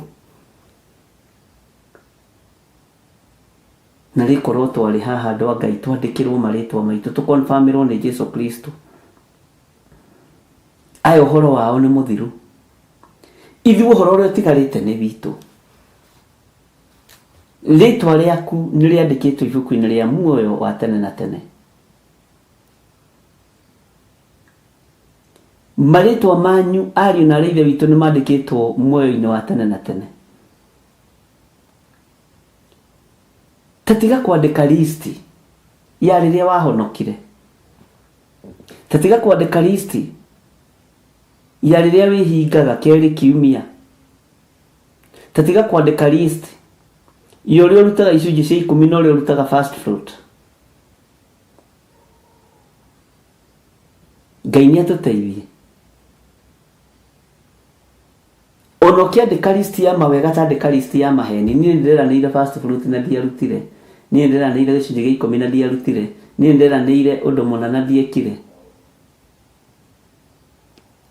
Na rĩkorwo twarĩ haha andũ a Ngai twandĩkĩrwo marĩtwa maitũ tũkonfamĩrwo nĩ Jesu Kristo. Aya ũhoro wao nĩ mũthiru. Ithuĩ ũhoro ũrĩa ũtigarĩte nĩ witũ. Rĩtwa rĩaku nĩ rĩandĩkĩtwo ibuku-inĩ rĩa muoyo wa tene na tene. Marĩtwa manyu ariũ na arĩ ithe witũ nĩ mandĩkĩtwo muoyo-inĩ wa tene na tene. Ta tiga kwandĩka list ya rĩrĩa wahonokire. Ta tiga kwandĩka list ya rĩrĩa wĩhingaga kerĩ kiumia. Ta tiga kwandĩka list ya ũrĩa ũrutaga icunjĩ cia ikũmi na ũrĩa ũrutaga first fruit. Ngai nĩ atũteithie. Ona ũkĩandĩka list ya mawega ta andĩka list ya maheni. Niĩ nĩndĩreranĩire first fruit na ndiarutire. Niĩ nĩndĩreranĩire gĩcunjĩ gĩa ikũmi na ndiarutire. Niĩ nĩndĩreranĩire ũndũ mũna na ndiekire.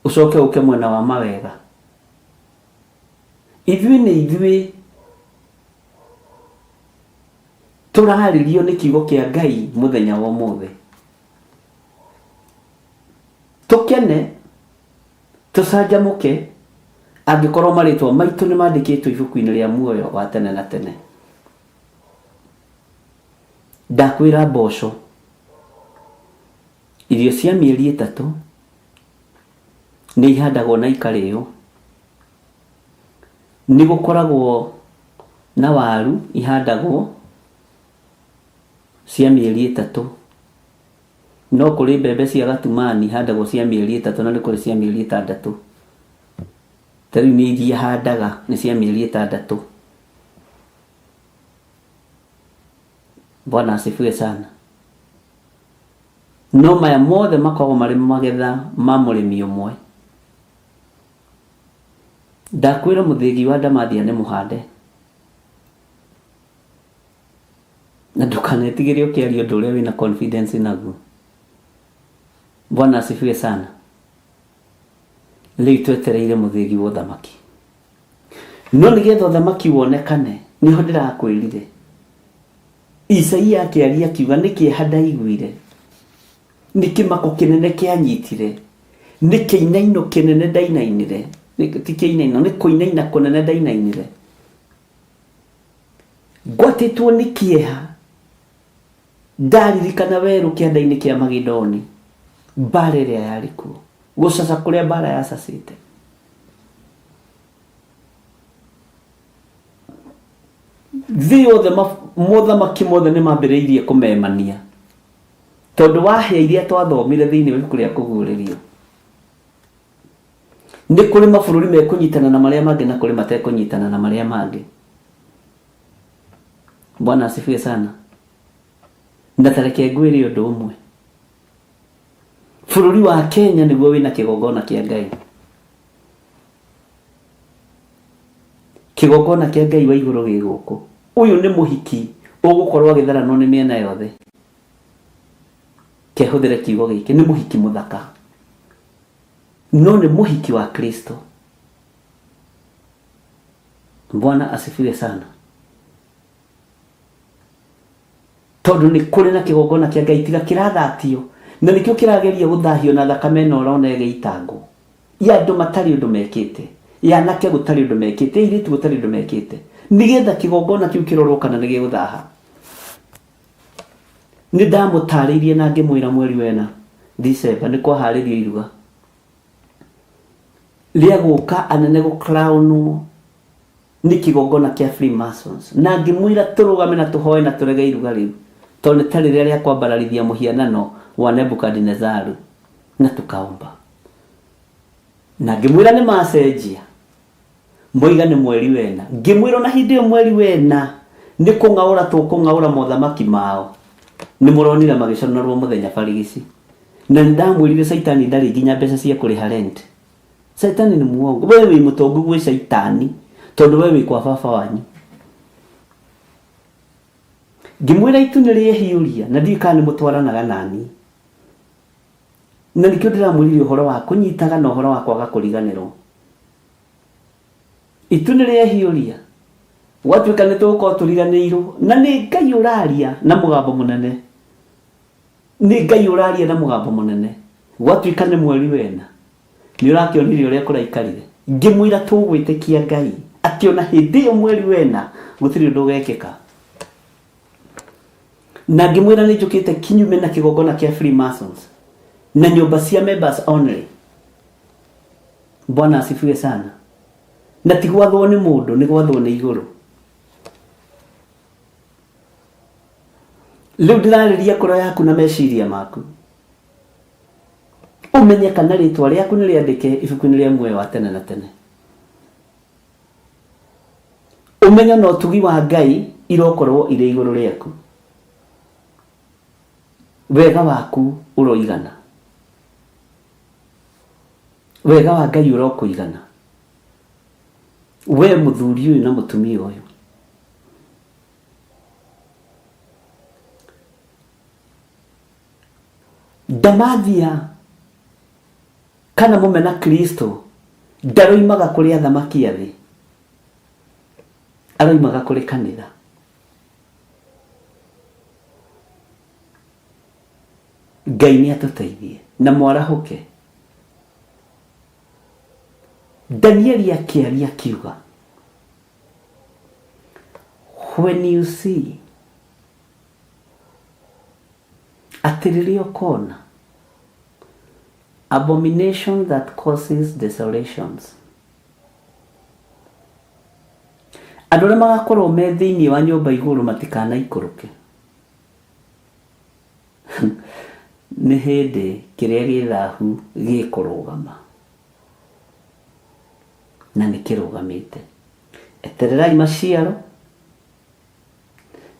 Ũcoke ũke mwena wa mawega. Ithuĩ nĩ ithuĩ tũrarĩrio nĩ kiugo kĩa Ngai mũthenya wa ũmũthĩ. Tũkene, tũcanjamũke, angĩkorwo marĩtwa maitũ nĩ mandĩkĩtwo ibuku-inĩ rĩa muoyo wa tene na tene. Ndakwĩra mboco, irio cia mĩeri ĩtatũ nĩ ihandagwo na ikarĩo. Nĩ gũkoragwo na waru ihandagwo cia mĩeri ĩtatũ. No kũrĩ mbembe cia gatumani ihandagwo cia mĩeri ĩtatũ na nĩ kũrĩ cia mĩeri ĩtandatũ. Ta rĩu niĩ iria handaga nĩ cia mĩeri ĩtandatũ. Bwana asifiwe sana. No maya mothe makoragwo marĩ magetha ma mũrĩmi ũmwe. Ndakwĩra mũthĩgi wa ndamathia nĩ mũhande. Na ndũkanetigĩre ũkĩaria ũndũ ũrĩa wĩna confidence naguo. Bwana asifiwe sana. Rĩu twetereire mũthĩgi wa ũthamaki. No nĩgetha ũthamaki wonekane, nĩho ndĩrakwĩrire. Isaia akĩaria akiuga nĩ kĩeha ndaiguire. Nĩ kĩmako kĩnene kĩanyitire. Nĩ kĩinaino kĩnene ndainainire. Ti kĩinaino, nĩ kũinaina kũnene ndainainire. Ngwatĩtwo nĩ kĩeha ndaririkana werũ kĩanda-inĩ kĩa Magedoni, mbara ĩrĩa yarĩ kuo, gũcaca kũrĩa mbara yacacĩte. Thĩ yothe mothamaki mothe nĩ mambĩrĩirie kũmemania tondũ wa hĩa iria twathomire thĩinĩ wa ibuku rĩa kũguũrĩrio. Nĩ kũrĩ mabũrũri mekũnyitana na marĩa mangĩ na kũrĩ matekũnyitana na marĩa mangĩ. Bwana asifiwe sana. Na ta reke ngwĩre ũndũ ũmwe. Bũrũri wa Kenya nĩguo wĩna kĩgongona kĩa Ngai. Kĩgongona kĩa Ngai wa igũrũ gĩ gũkũ. Ũyũ nĩ mũhiki ũgũkorwo agĩtharanwo nĩ mĩena yothe. Kehũthĩre kiugo gĩkĩ, nĩ mũhiki mũthaka. No nĩ mũhiki wa Kristo. Bwana asifiwe sana. Tondũ nĩ kũrĩ na kĩgongona kĩa Ngai tiga kĩrathatio na nĩkĩo kĩrageria gũthahio na thakame ĩno ũrona ĩgĩitangwo ya andũ matarĩ ũndũ mekĩte, ya anake gũtarĩ ũndũ mekĩte, ya airĩtu gũtarĩ ũndũ mekĩte, nĩgetha kĩgongona kĩu kĩrorwo kana nĩ gĩgũthaha. Nĩ ndamũtarĩirie na ngĩmwĩra mweri wena December nĩ kwaharĩrio iruga rĩa gũka anene gũcrownwo. Nĩ kĩgongona kĩa Freemasons. Na ngĩmwĩra tũrũgame na tũhoe na tũrege iruga rĩu, tondũ nĩ ta rĩrĩa rĩa kwambararithia mũhianano wa Nebukadinezaru, na tũkaomba. Na ngĩmwĩra nĩ macenjia. Moiga nĩ mweri wena. Ngĩmwĩra ona hĩndĩ ĩyo mweri wena nĩ kũng'aũra tũkũng'aũra mothamaki mao. Nĩ mũronire magĩconorwo mũthenya barigici. Na nĩ ndamwĩrire caitani ndarĩ nginya mbeca cia kũrĩha rent. Caitani nĩ muongo. We wĩ mũtongu gwĩ caitani tondũ we wĩ kwa baba wanyu. Ngĩmwĩra itu nĩ rĩehiũria na ndiũĩ kana nĩ mũtwaranaga naniĩ. Na nĩkĩo ndĩramwĩrire ũhoro wa kũnyitaga na ũhoro wa kwaga kũriganĩrwo. Itu nĩ rĩehiũria, gwatuĩka nĩ tũgũkorwo tũriganĩirwo, na nĩ Ngai ũraria na mũgambo mũnene. Nĩ Ngai ũraria na mũgambo mũnene. Gwatuĩka nĩ mweri wena, nĩ ũrakĩonire ũrĩa kũraikarire. Ngĩmwĩra tũgwĩtĩkia Ngai atĩ ona hĩndĩ ĩyo mweri wena gũtirĩ ũndũ ũgekĩka. Na ngĩmwĩra nĩ njũkĩte kinyume na kĩgongona kĩa Freemasons na nyũmba cia members only. Bwana asifiwe sana. Na ti gwathwo nĩ mũndũ, nĩ gwathwo nĩ igũrũ. Rĩu ndĩrarĩria ngoro yaku na meciria maku. Ũmenye kana rĩtwa rĩaku nĩ rĩandĩke ibuku-inĩ rĩa muoyo wa tene na tene. Ũmenyo na ũtugi wa Ngai irokorwo irĩ igũrũ rĩaku. Wega waku ũroigana. Wega wa Ngai ũrokũigana. We mũthuri ũyũ na mũtumia ũyũ. Ndamathia kana mũmena Kristo ndaroimaga kũrĩ athamaki a thĩ, aroimaga kũrĩ kanitha. Ngai nĩ atũteithie na mwarahũke. Danieli akĩaria akiuga, when you see, atĩ rĩrĩa ũkona abomination that causes desolations, andũ arĩa magakorwo me thĩinĩ wa nyũmba igũrũ matikanaikũrũke. Nĩ hĩndĩ kĩrĩa gĩ thahu gĩkũrũgama, na nĩ kĩrũgamĩte. Etererai maciaro,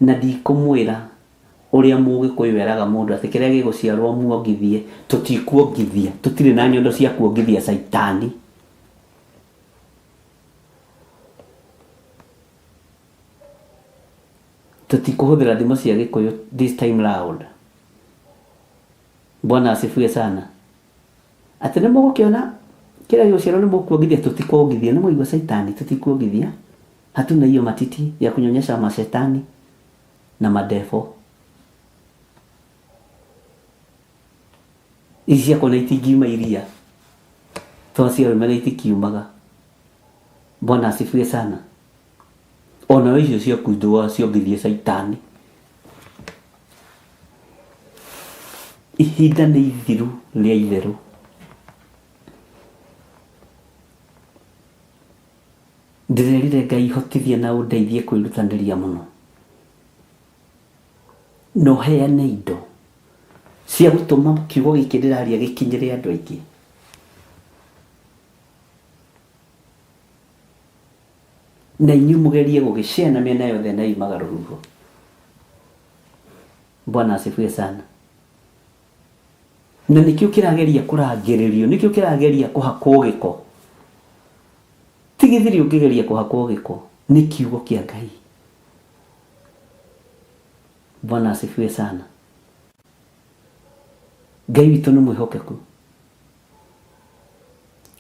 na ndikũmwĩra ũrĩa mũgĩkũyũ eraga mũndũ atĩ kĩrĩa gĩgũciarwo muongithie, tũtikuongithia, tũtirĩ na nyondo cia kuongithia caitani. Tũtikũhũthĩra thimo cia gĩkũyũ this time round. Bwana asifiwe sana. Atĩ nĩ mũgũkĩona kĩrĩa gĩgũciarwo nĩ mũkuongithia, tũtikuongithia. Nĩ mwaigua caitani, tũtikuongithia. Hatuna hiyo matiti ya kunyonyesha mashetani na madevo. Ici ciakwa na itingiuma iria. Tondũ cia arũme na itikiumaga. Bwana asifiwe sana. Ona icio ciaku ndũgaciongithie caitani. Ihinda nĩ ithiru rĩa itherũ. Ndĩrerire Ngai hotithia na ũndeithie kwĩrutanĩria mũno. Na ũheane indo cia gũtũma kiugo gĩkĩ ndĩraria gĩkinyĩre andũ aingĩ. Na inyuĩ mũgerie gũgĩ-share na mĩena yothe na yumaga rũhuho. Bwana asifiwe sana. Na nĩkĩo kĩrageria kũrangĩrĩrio, nĩkĩo kĩrageria kũhakwo gĩko. Ti gĩthiri ũngĩgeria kũhakwo gĩko, nĩ kiugo kĩa Ngai. Bwana asifiwe sana. Ngai witũ nĩ mwĩhokeku.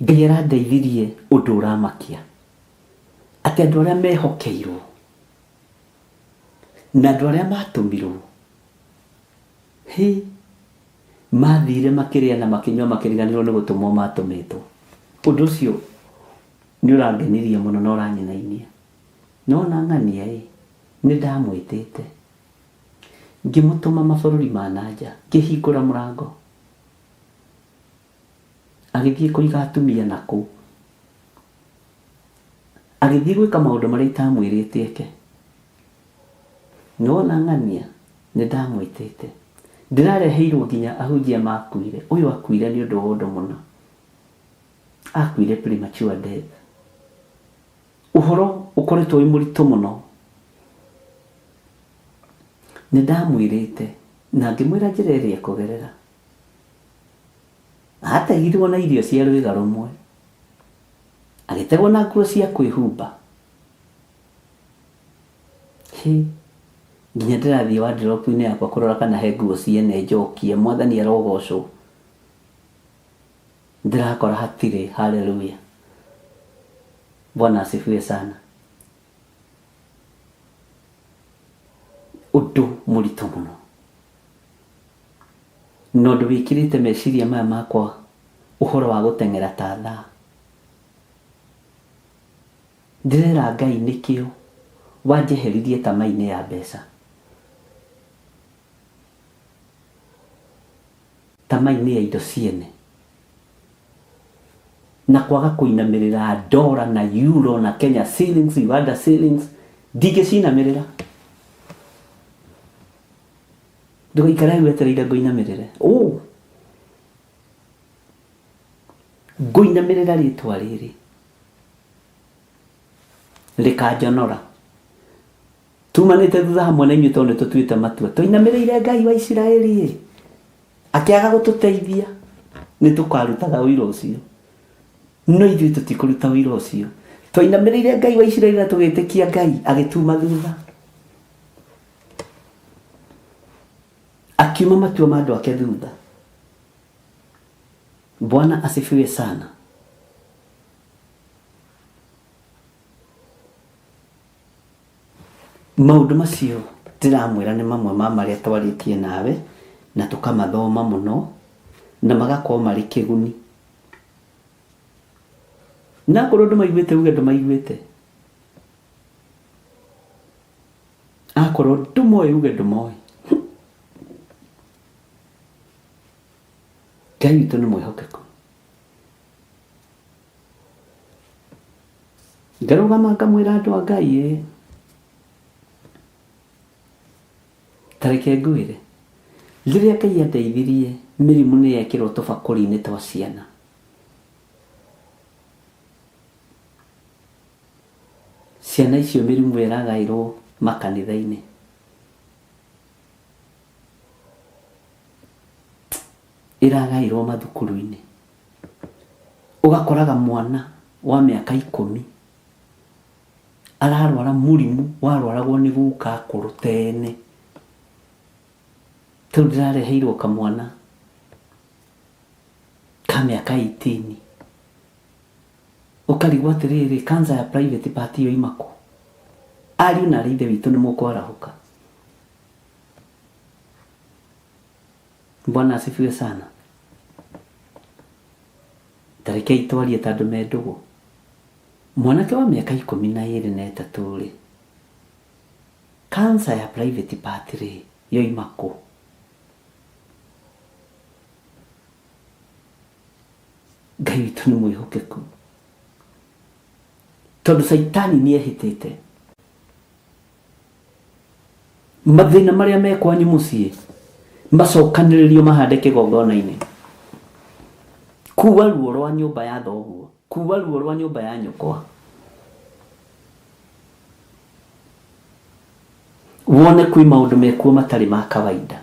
Ngai arandeithirie ũndũ ũramakia. Atĩ andũ arĩa mehokeirwo na andũ arĩa matũmirwo, hĩ, mathire makĩrĩa na makĩnyua makĩriganĩrwo nĩ gũtũmwo matũmĩtwo. Ũndũ ũcio nĩ ũrangenirie mũno na ũranyinainia. No ona ng'ania ĩ, nĩ ndamwĩtĩte. Ngĩmũtũma mabũrũri ma na nja, ngĩhingũra mũrango. Agĩthiĩ kũiga atumia na kũu. Agĩthiĩ gwĩka maũndũ marĩa itamwĩrĩte eke. Nĩwona ng'ania, nĩndamwĩtĩte. Ndĩrareheirwo nginya ahunjia makuire. Ũyũ akuire nĩ ũndũ wa ũndũ mũna. Akuire premature death. Ũhoro ũkoretwo wĩ mũritũ mũno. Nĩndamwĩrĩte na ngĩmwĩra njĩra ĩrĩa ekũgerera. Ategirwo na irio cia rwĩga rũmwe. Agĩtegwo na nguo cia kwĩhumba. Hĩ, nginya ndĩrathiĩ wardrobe-inĩ yakwa kũrora kana he nguo ciene njokie. Mwathani arogocwo. Ndĩrakora hatirĩ. Hallelujah. Bwana asifiwe sana. Ũndũ mũritũ mũno. Na ũndũ wĩkĩrĩte meciria maya makwa ũhoro wa gũteng'era ta thaa. Ndĩrera Ngai nĩkĩo wanjeheririe tama-inĩ ya mbeca. Tama-inĩ ya indo ciene. Na kwaga kũinamĩrĩra dollar na euro na Kenya shillings, Uganda shillings, ndingĩcinamĩrĩra. Ndũgaikare hau wetereire ngũinamĩrĩre. Ũũ. Ngũinamĩrĩra rĩtwa rĩrĩ. Rĩkanjonora. Tumanĩte thutha hamwe na inyuĩ tondũ nĩ tũtuĩte matua. Twainamĩrĩire Ngai wa Isiraeli ĩ, akĩaga gũtũteithia. Nĩ tũkarutaga ũira ũcio. No ithuĩ tũtikũruta ũira ũcio. Twainamĩrĩire Ngai wa Isiraeli na tũgĩtĩkia Ngai, agĩtuma thutha. Akiuma matua ma andũ ake thutha. Bwana asifiwe sana. Maũndũ macio ndĩramwĩra nĩ mamwe ma marĩa twarĩtie nawe na tũkamathoma mũno na magakorwo marĩ kĩguni. Na akorwo ndũmaiguĩte uge ndũmaiguĩte. Akorwo ndũmoĩ uge ndũmoĩ. Ngai witũ nĩ mwĩhokeku. Ngarũgama ngamwĩra andũ a Ngai ĩ, ta reke ngwĩre, rĩrĩa Ngai andeithirie mĩrimũ nĩ yekĩrwo tũbakũri-inĩ twa ciana. Ciana icio mĩrimũ ĩragaĩrwo makanitha-inĩ. Ĩragaĩrwo mathukuru-inĩ. Ũgakoraga mwana wa mĩaka ikũmi ararwara mũrimũ warwaragwo nĩ guka akũrũ tene. Ta rĩu ndĩrareheirwo kamwana ka mĩaka 18 ũkarigwo atĩrĩrĩ, cancer ya private part yoima kũ? Ariũ na arĩ ithe witũ nĩ mũkwarahũka. Bwana asifiwe sana. Ta rekei twarie ta andũ me ndũgũ. Mwanake wa mĩaka 23 na rĩ, cancer ya private part rĩ, yoima kũ? Ngai witũ nĩ mwĩhokeku. Tondũ Caitani nĩ ehĩtĩte. Mathĩna marĩa me kwanyu mũciĩ macokanĩrĩrio mahande kĩgongona-inĩ. Kuua ruo rwa nyũmba ya thoguo, kuua ruo rwa nyũmba ya nyũkwa. Wone kwĩ maũndũ mekuo matarĩ ma kawaida.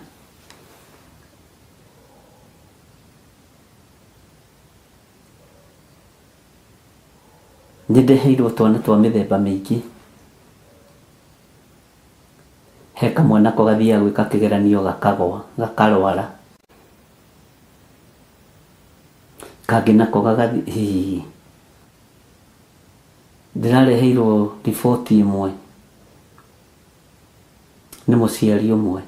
Nĩ ndeheirwo twana twa mĩthemba mĩingĩ. He kamwe nako gathiaga gwĩka kĩgeranio gakagwa, gakarwara. Kangĩ nako gagathiĩ, hii. Ndĩrareheirwo riboti ĩmwe nĩ mũciari ũmwe.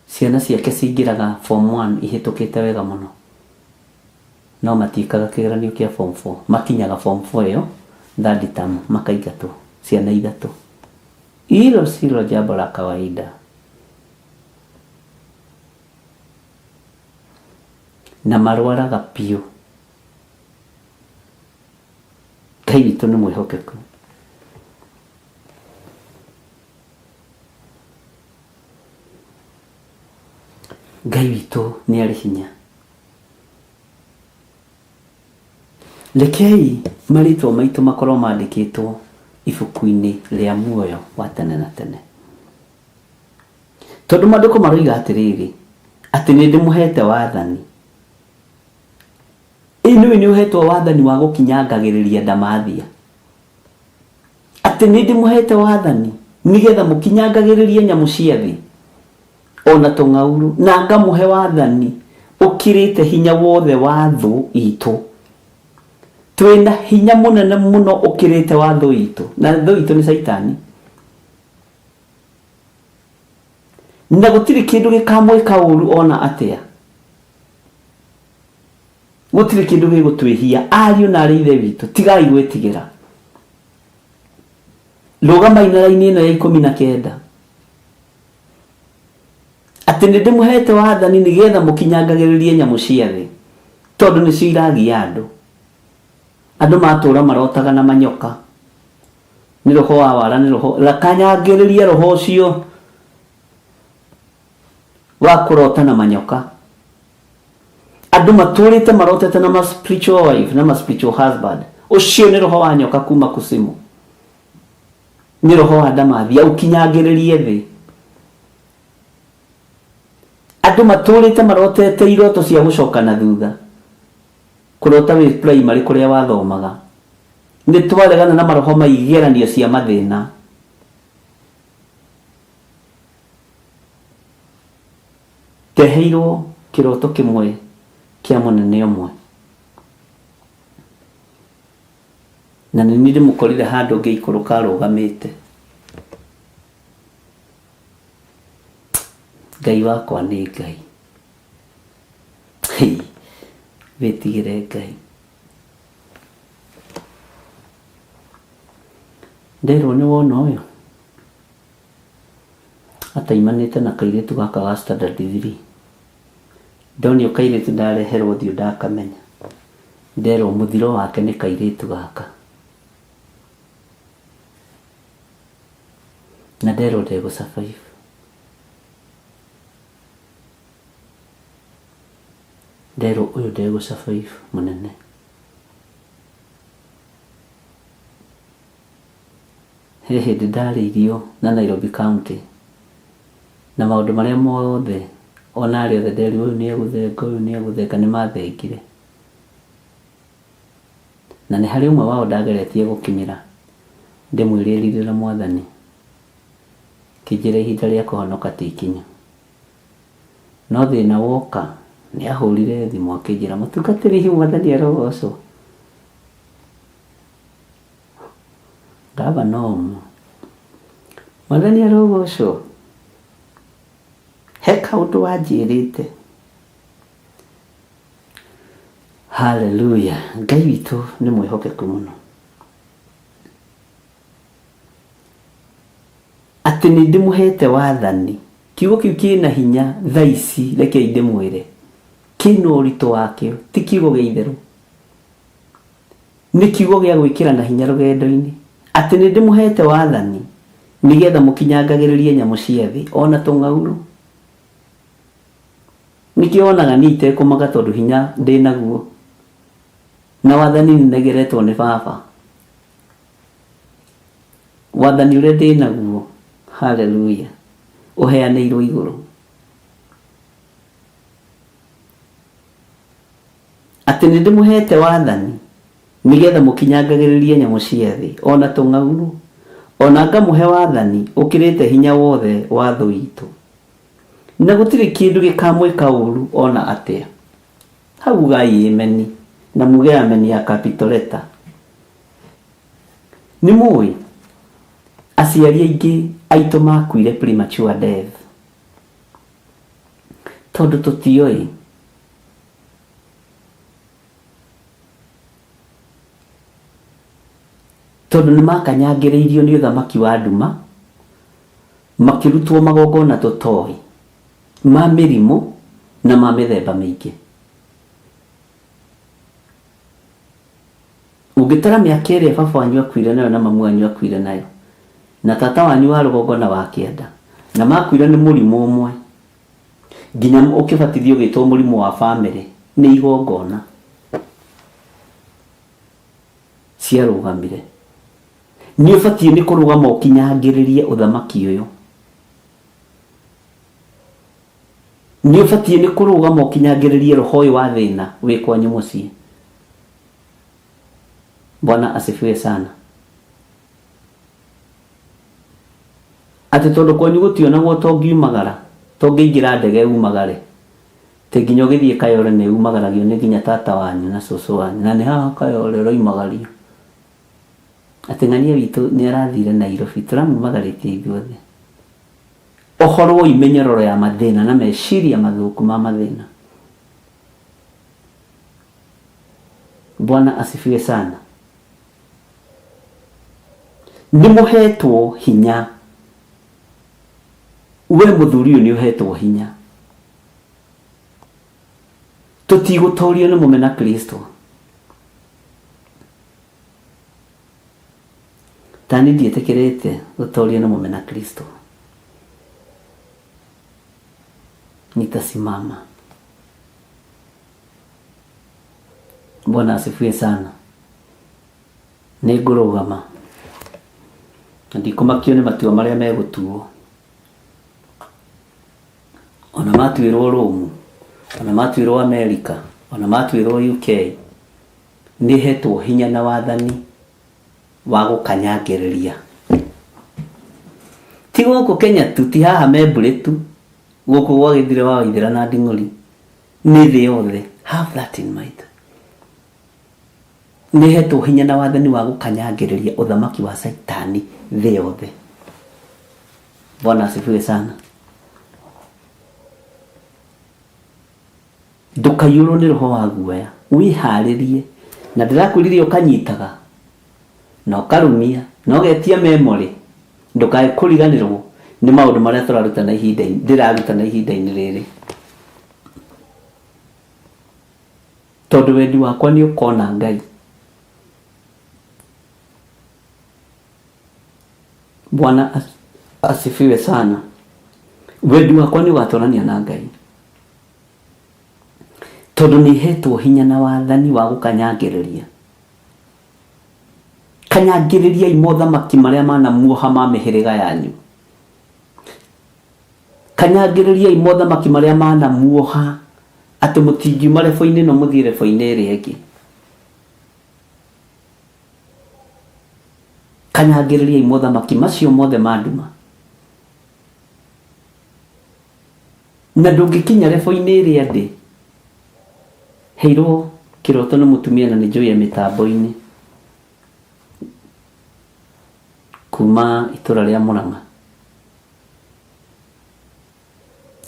Ciana ciake cingĩraga form one ihĩtũkĩte wega mũno. No matiĩkaga kĩgeranio kĩa form four. Makinyaga form four ĩyo third term makaingatwo, ciana ithatũ. Hilo silo jambo la kawaida. Na marwaraga biũ. Ngai Ngai witũ nĩ mwĩhokeku. Ngai witũ nĩ arĩ hinya. Rekei marĩtwa maitũ makorwo mandĩkĩtwo ibuku-inĩ rĩa muoyo wa tene na tene. Tondũ maandĩko maroiga atĩrĩrĩ, atĩ nĩ ndĩmũhete wathani. Ĩ nĩũĩ nĩ ũhetwo wathani wa gũkinyangagĩrĩria ndamathia? Atĩ nĩ ndĩmũhete wathani nĩgetha mũkinyangagĩrĩrie nyamũ cia thĩ o na tũng'aurũ, na ngamũhe wathani ũkĩrĩte hinya wothe wa thũ itũ. Twĩna hinya mũnene mũno ũkĩrĩte wa thũ itũ, na thũ itũ nĩ Caitani. Na gũtirĩ kĩndũ gĩkamwĩka ũru ona atĩa. Gũtirĩ kĩndũ gĩgũtwĩhia. Ariũ na arĩ ithe witũ, tigai gwĩtigĩra. Rũgamai na raini ĩno ya 19. Atĩ nĩ ndĩmũhete wathani nĩgetha mũkinyangagĩrĩrie nyamũ cia thĩ, tondũ nĩcio iragia andũ. Andũ matũra marotaga na manyoka. Nĩ roho wa wara, nĩ roho. Kanyangĩrĩria roho ũcio wa kũrota na manyoka. Andũ matũrĩte marotete na ma spiritual wife na ma spiritual husband. Ũcio nĩ roho wa nyoka kuma kusimu. Nĩ roho wa ndamathia ũkinyangĩrĩrie thĩ. Andũ matũrĩte marotete iroto cia gũcoka na thutha. Kũrota wĩ primary kũrĩa wathomaga. Nĩ twaregana na maroho ma igeranio cia mathĩna. Ndeheirwo kĩroto kĩmwe kĩa mũnene ũmwe. Na nĩ niĩ ndĩmũkorire handũ ngĩikũrũka arũgamĩte. Ngai wakwa nĩ Ngai. Hei, wĩtigĩre Ngai. Nderwo nĩ wona ũyũ. Ataimanĩte na kairĩtu gaka ga standard three. Ndonio kairĩtu ndareherwo ũthiũ ndakamenya. Nderwo mũthiro wake nĩ kairĩtu gaka. Na nderwo ndegũ survive. Nderwo ũyũ ndegũ survive mũnene. He hĩndĩ ndarĩirio na Nairobi County na maũndũ marĩa mothe ona arĩa othe nderirwo ũyũ nĩ egũthenga ũyũ nĩ egũthenga nĩ mathengire. Na nĩ harĩ ũmwe wao ndageretie gũkinyĩra ndĩmwĩre erirĩra mwathani kĩnjĩra ihinda rĩa kũhonoka ti ikinyu. No thĩna woka nĩ ahũrire thimũ akĩnjĩra mũtungatĩri mwathani arogocwo. Ngavana ũmwe. Mwathani arogocwo. He kaũndũ wanjĩrĩte. Haleluya. Ngai witũ nĩ mwĩhokeku mũno. Atĩ nĩ ndĩmũhete wathani. Kiugo kĩu kĩna hinya thaa ici rekei ndĩmwĩre. Kĩna ũritũ wakĩo, ti kiugo gĩa itherũ. Nĩ kiugo gĩa gwĩkĩrana hinya rũgendo-inĩ, atĩ nĩndĩmũheete wathani, nĩ getha mũkinyangagĩrĩrie nyamũ cia thĩ, o na tũng'aurũ. Nĩkĩo wonaga niĩ itekũmaka tondũ hinya ndĩ naguo, na wathani nĩnegeretwo nĩ Baba. Wathani ũrĩa ndĩ naguo, haleluya, ũheanĩirwo igũrũ. Atĩ nĩndĩmũheete wathani, nĩ getha mũkinyangagĩrĩrie nyamũ cia thĩ, o na tũng'aurũ, o na ngamũhe wathani ũkĩrĩte hinya wothe wa thũ iitũ, na gũtirĩ kĩndũ gĩkamwĩka ũũru o na atĩa. Hau ugai ĩmeni, na muge ameni ya capital letter. Nĩmũĩ, aciari aingĩ aitũ makuire premature death, tondũ tũtioĩ. Tondũ nĩ makanyangĩrĩirio nĩ ũthamaki wa nduma, makĩrutwo magongona tũtoĩ, ma mĩrimũ na ma mĩthemba mĩingĩ. Ũngĩtara mĩaka ĩrĩa baba wanyu akuire nayo na mamu wanyu akuire nayo, na tata wanyu wa rũgongo na wa kĩanda, na makuire nĩ mũrimũ ũmwe, nginya ũkĩbatithio ũgĩtwo mũrimũ wa bamĩrĩ, nĩ igongona ciarũgamire. Nĩ ũbatiĩ nĩ kũrũgama ũkinyangĩrĩrie ũthamaki ũyũ. Nĩ ũbatiĩ nĩ kũrũgama ũkinyangĩrĩrie roho ũyũ wa thĩna wĩ kwanyu mũciĩ. Bwana asifiwe sana. Atĩ tondũ kwanyu gũtionagwo ta ũngiumagara, ta ũngĩingĩra ndege umagare, atĩ nginya ũgĩthiĩ Kayole nĩ umagaragio nĩ nginya tata wanyu na cũcũ wanyu, na nĩ haha Kayole ũroimagario. Atĩ ng'ania witũ nĩ arathire Nairobi, tũramumagarĩtie ithuothe. Ohorwo mĩnyororo ya mathĩna na meciria mathũku ma mathĩna. Bwana asifiwe sana. Nĩ mũhetwo hinya. We mũthuri ũyũ nĩ ũhetwo hinya. Tũtigũtorio nĩ mũmena Kristo. Tani ndiĩtĩkĩrĩte gũtorio nĩ mũmena Kristo. Nitasimama. Bwana asifiwe sana. Nĩ ngũrũgama na ndikũmakio nĩ matua marĩa megũtuo, ona matuĩrwo Rome, ona matuĩrwo Amerika, ona matuĩrwo UK, nĩ hetwo hinya na wathani wa gũkanyangĩrĩria. Ti gũkũ Kenya tu, ti haha Membũrĩ tu, gũkũ gwa Gĩthire wa Waithĩra na Nding'ũri, nĩ thĩ yothe. Have that in mind. Nĩ hetwo hinya na wathani wa gũkanyangĩrĩria ũthamaki wa Caitani thĩ yothe. Bwana asifiwe sana. Ndũkaiyũrwo nĩ roho wa guoya, wĩharĩrie. Na ndĩrakwĩrire ũkanyitaga na ũkarũmia na ũgetia memory, ndũkae kũriganĩrwo nĩ maũndũ marĩa tũrarutana ihinda-inĩ, ndĩrarutana ihinda-inĩ rĩrĩ. Tondũ wendi wakwa nĩ ũkona Ngai. Bwana asifiwe sana. Wendi wakwa nĩ ũgatwarania na Ngai. Tondũ nĩ hetwo hinya na wathani wa gũkanyangĩrĩria. Kanyangĩrĩriai mothamaki marĩa manamuoha ma mĩhĩrĩga yanyu. Kanyangĩrĩriai mothamaki marĩa manamuoha atĩ mũtingiuma rebo-inĩ ĩno mũthiĩ rebo-inĩ ĩrĩa ĩngĩ. Kanyangĩrĩriai mothamaki macio mothe ma nduma. Na ndũngĩkinya rebo-inĩ ĩrĩa ndĩ. Heirwo kĩroto nĩ mũtumia na nĩ njũĩ e mĩtambo-inĩ kuma itũra rĩa Mũrang'a.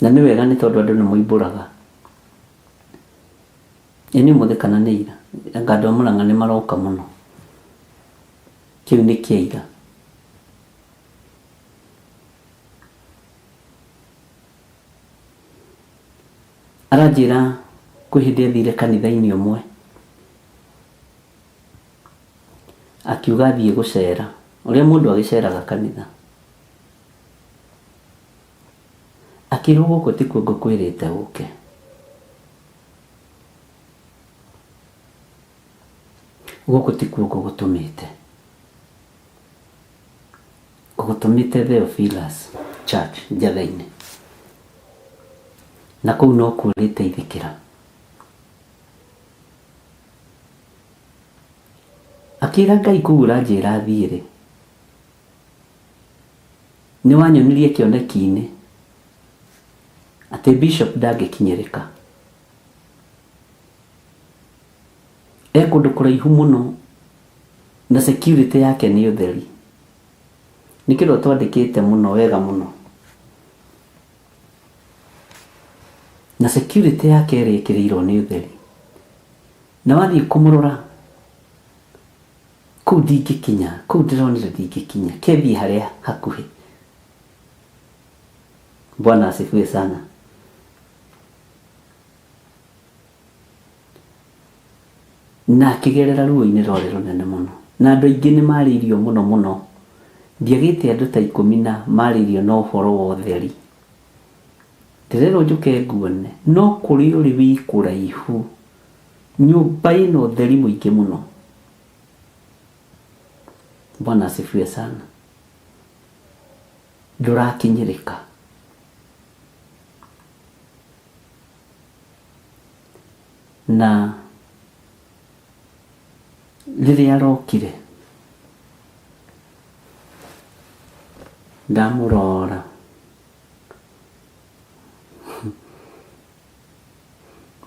Na nĩ wega nĩ tondũ andũ nĩ moimbũraga. Ĩ nĩ ũmũthĩ kana nĩ ira, anga andũ a Mũrang'a nĩ maroka mũno. Kĩu nĩ kĩa ira. Aranjĩra kwĩ hĩndĩ athire kanitha-inĩ ũmwe, akiuga athiĩ gũcera, ũrĩa mũndũ agĩceraga kanitha. Akĩrwo gũkũ tikuo ngũkwĩrĩte ũke. Gũkũ tikuo ngũgũtũmĩte. Ngũgũtũmĩte Theophilus Church Njatha-inĩ. Na kũu nokuo ũrĩteithĩkĩra. Akĩra Ngai kũu ũranjĩra thiĩ-rĩ, nĩ wanyonirie kĩoneki-inĩ atĩ bishop ndangĩkinyĩrĩka. E kũndũ kũraihu mũno na security yake nĩ ũtheri. Nĩ kĩroto andĩkĩte mũno wega mũno. Na security yake ĩrĩa ĩkĩrĩirwo nĩ ũtheri. Na wathiĩ kũmũrora kũu ndingĩkinya, kũu ndĩronire ndingĩkinya, kethiĩ harĩa hakuhĩ. Bwana asifiwe sana. Na akĩgerera ruo-inĩ rwarĩ rũnene mũno. Na andũ aingĩ nĩ marĩirio mũno mũno. Ndiagĩte andũ ta ikũmi na marĩirio na ũhoro wa ũtheri. Ndĩrerwo njũke nguone, no kũrĩa ũrĩ wĩ kũraihu. Nyũmba ĩna ũtheri mũingĩ mũno. Bwana asifiwe sana. Ndũrakinyĩrĩka. Na rĩrĩa arokire ndamũrora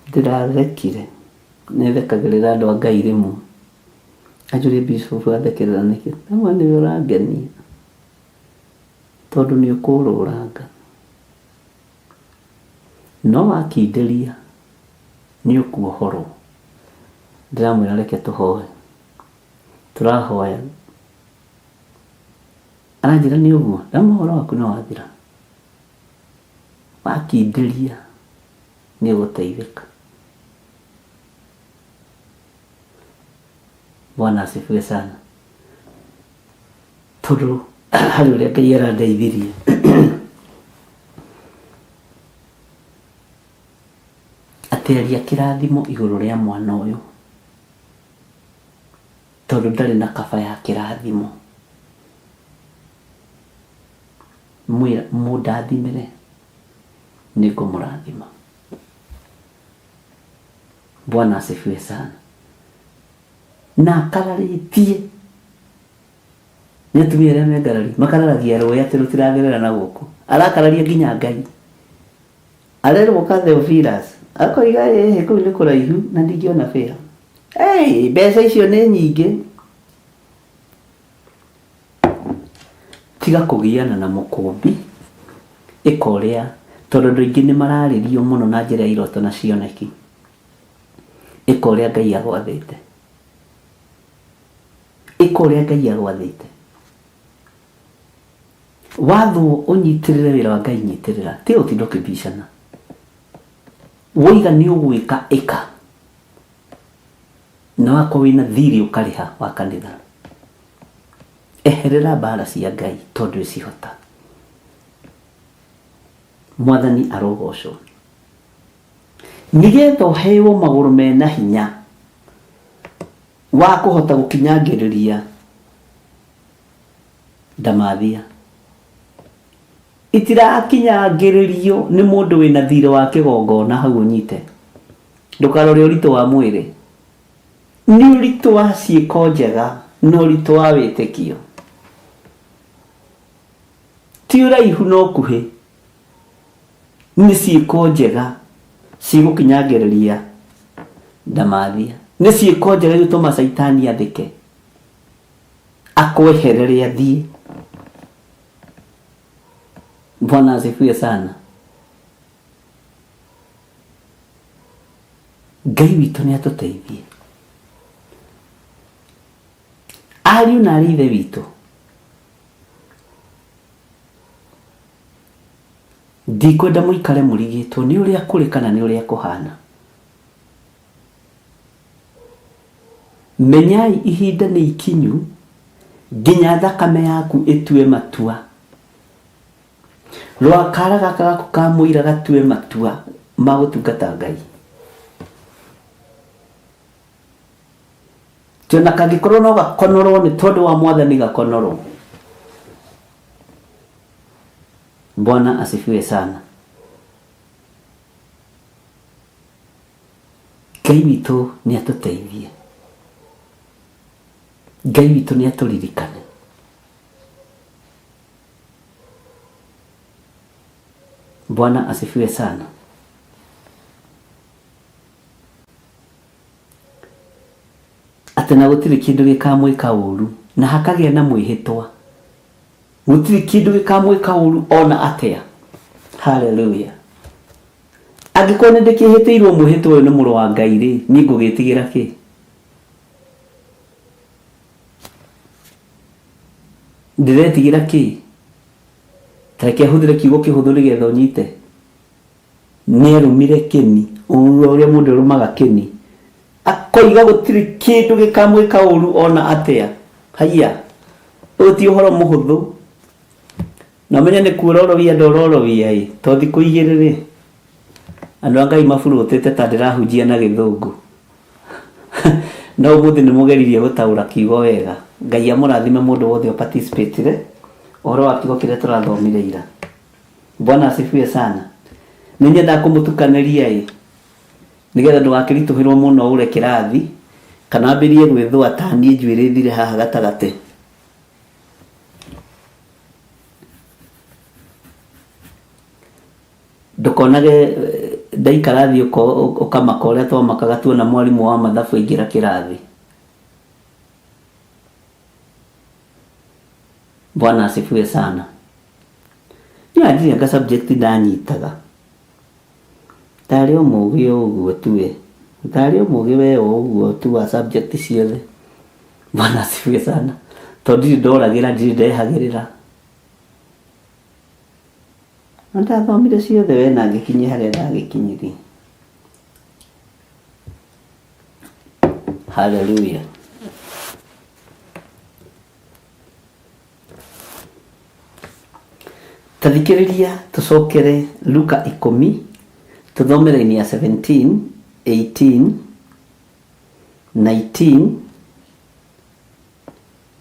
ndĩrathekire nĩthekagĩrĩra andũ a Ngai rĩmwe anjũrie bishop athekerera nĩkĩ ndamwĩra nĩwe ũrangenia tondũ nĩ ũkũrũranga no wakindĩria nĩ ũkuohorwo. Ndĩramwĩra reke tũhoe. Tũrahoya. Aranjĩra nĩ ũguo. Ndamwĩra ũhoro waku nĩ wathira. Wakindĩria nĩ ũgũteithĩka. Bwana asifiwe sana. Tondũ harĩ ũrĩa Ngai arandeithirie. Atĩ aria kĩrathimo igũrũ rĩa mwana ũyũ tondũ ndarĩ na kaba ya kĩrathimo. Mwĩra mũndathimĩre nĩngũmũrathima. Bwana asifiwe sana. Na akararĩtie nĩ atumia arĩa me ngarari makararagia rũĩ atĩ rũtiratherera na gũkũ arakararia nginya Ngai arerwo ka Theophilus akoiga ĩhĩ kũu nĩ kũraihu na ndingĩona bĩa hey, mbeca icio nĩ nyingĩ tiga kũgiana na mũkũmbi ĩka ũrĩa tondũ andũ aingĩ nĩ mararĩrio mũno na njĩra ya iroto na cioneki ĩka ũrĩa Ngai agwathĩte ĩka ũrĩa Ngai agwathĩte wathwo ũnyitĩrĩre wĩra wa Ngai nyitĩrĩra tiga gũtinda ũkĩbicana woiga nĩ ũgwĩka ĩka na wakorwo wĩna thirĩ ũkarĩha wa kanitha eherera mbara cia Ngai tondũ ĩcihota mwathani arogocwo nĩgetha ũheo magũrũ mena hinya wa kũhota gũkinyangĩrĩria ndamathia itirakinyangĩrĩrio nĩ mũndũ wĩna thirĩ wa kĩgongona hau ũnyite ndũkarore ũritũ wa mwĩrĩ nĩ ũritũ wa ciĩko njega na ũritũ wa wĩtĩkio ti ũraihu na ũkuhĩ nĩ ciĩko njega cigũkinyangĩrĩria ndamathia nĩ ciĩko njega igũtũma caitani athĩke akweherere athiĩ Bwana asifiwe sana. Ngai witũ nĩ atũteithie. Ariũ na arĩ ithe witũ, ndikwenda mũikare mũrigĩtwo nĩ ũrĩa kũrĩ kana nĩ ũrĩa kũhana. Menyai ihinda nĩ ikinyu nginya thakame yaku ĩtue matua. Rwakara gaka gaku ka mũira gatue matua ma gũtungata Ngai. Tona kangĩkorwo no gakonorwo nĩ tondũ wa mwathani gakonorwo. Bwana asifiwe sana. Ngai witũ nĩ atũteithie. Ngai witũ nĩ atũririkane. Bwana asifiwe sana. Atĩ na gũtirĩ kĩndũ gĩkamwĩka ũru na hakagĩa na mwĩhĩtwa gũtirĩ kĩndũ gĩkamwĩka ũru ona atĩa. Haleluya. Angĩkorwo nĩ ndĩkĩhĩtĩirwo mwĩhĩtwa ũyũ nĩ mũrũ wa Ngai rĩ, niĩ ngũgĩtigĩra kĩ? Ndĩretigĩra kĩ? Ta reke hũthĩre kiugo kĩhũthũ nĩgetha ũnyite. Nĩerũmire kĩni, ũrĩa mũndũ ĩrũmaga kĩni. Akoiga gũtirĩ kĩndũ gĩkamwĩka ũru ona atĩa. Haiya, ũyũ ti ũhoro mũhũthũ. Na ũmenye nĩ kuororobia ndororobia ĩ, to thikũ igĩrĩ rĩ, andũ a Ngai maburũtĩte ta ndĩrahunjia na gĩthũngũ. No ũmũthĩ nĩ mũgeririe gũtaũra kiugo wega. Ngai amũrathime mũndũ wothe ũ participate ũhoro wa kiugo kĩrĩa tũrathomire ira. Bwana asifiwe sana. Nĩ nyendaga kũmũtukanĩria ĩ, nĩgetha ndũgakĩritũhĩrwo mũno ũre kĩrathi, kana wambĩrĩrie gwĩthũa ta niĩ njuĩrĩ thire haha gatagatĩ. Ndũkonage ndaikara thĩ ũkamaka ũrĩa twamakaga tuona mwarimũ wa mathabu aingĩra kĩrathi. Bwana asifiwe sana. Niĩ anjirie anga subject ndanyitaga. Tarĩ o mũgĩ o ũguo tu we. Tarĩ o mũgĩ we o ũguo tu wa subject ciothe. Bwana asifiwe sana. Tondũ ndirĩ ndoragĩra, ndirĩ ndehagĩrĩra. Na ndathomire ciothe we na ngĩkinyia harĩa ndagĩkinyirie. Hallelujah. Ta thikĩrĩria tũcokere Luka ikũmi tũthome raini ya 17, 18, 19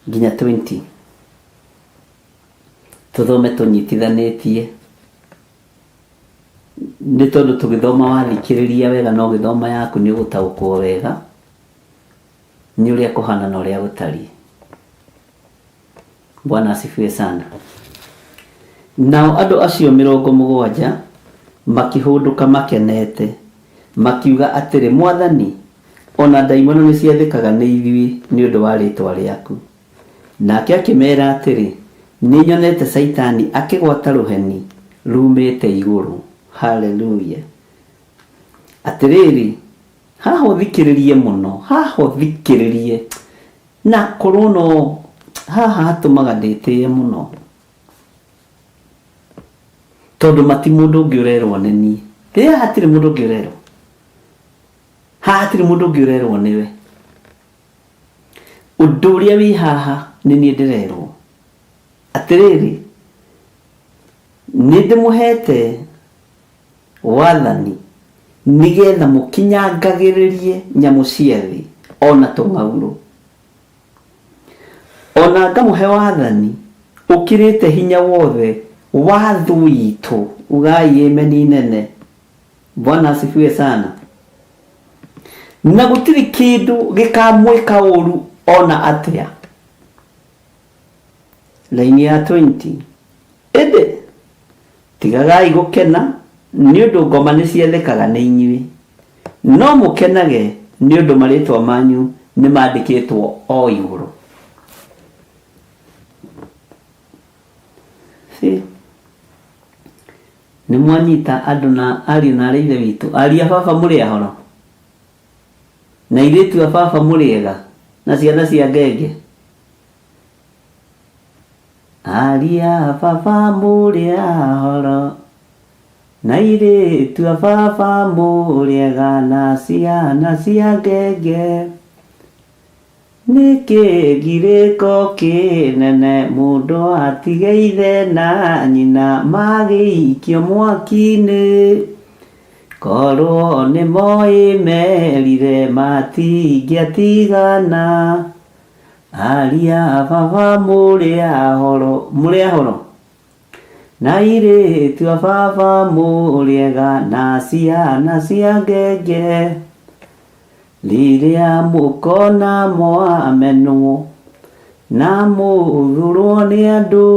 nginya 20. Tũthome tũnyitithanĩtie nĩ tondũ tũgĩthoma wathikĩrĩria wega na ũgĩthoma yaku nĩ ũgũtaũkwo wega nĩ ũrĩa kũhana na ũrĩa gũtariĩ. Bwana asifiwe sana. Nao andũ acio 70 makĩhũndũka makenete, makiuga atĩrĩ, Mwathani, o na ndaimono nĩciathĩkaga nĩ ithuĩ nĩ ũndũ wa rĩĩtwa rĩaku. Nake akĩmeera atĩrĩ, Nĩnyonete Caitani akĩgwata rũheni ruumĩte igũrũ. Haleluya! Atĩrĩrĩ, haha ũthikĩrĩrie mũno, haha ũthikĩrĩrie, na korwo no haha hatũmaga ndĩtĩe mũno, tondũ mati mũndũ ũngĩ ũrerwo nĩ niĩ. Ĩ haha hatirĩ mũndũ ũngĩ ũrerwo, haha hatirĩ mũndũ ũngĩ ũrerwo nĩwe. Ũndũ ũrĩa wĩ haha nĩ niĩ ndĩrerwo. Atĩrĩrĩ, nĩ ndĩmũheete wathani nĩgetha mũkinyangagĩrĩrie nyamũ cia thĩ o na tũng'aurũ. O na ngamũhe wathani ũkĩrĩte hinya wothe wa thũ itũ. Ugai ameni nene. Bwana asifiwe sana. Na gũtirĩ kĩndũ gĩkamwĩka ũru o na atĩa. Raini ya 20. Ĩndĩ, tigagai gũkena nĩ ũndũ ngoma nĩ ciathĩkaga nĩ inyuĩ, no mũkenage nĩ ũndũ marĩĩtwa manyu nĩ mandĩkĩtwo o igũrũ. See? Nĩ mwanyita andũ na ariũ na aarĩ a Ithe witũ, ariũ a baba mũrĩ ahoro? Na airĩtu a baba mũrĩ ega? Na ciana cia ngenge? Ariũ a baba mũrĩ ahoro? Na airĩtu a baba mũrĩ ega? Na ciana cia ngenge? Nĩ kĩgirĩko kĩnene mũndũ atige ithe na nyina magĩikio mwaki-inĩ. Korwo nĩ moĩ merire matingĩatigana. Aria a baba mũrĩ ahoro, mũrĩ ahoro? Na airĩtu a baba mũrĩ ega na ciana cia ngenge. Rĩrĩa mũkona mwamenwo na mũthũrwo nĩ andũ,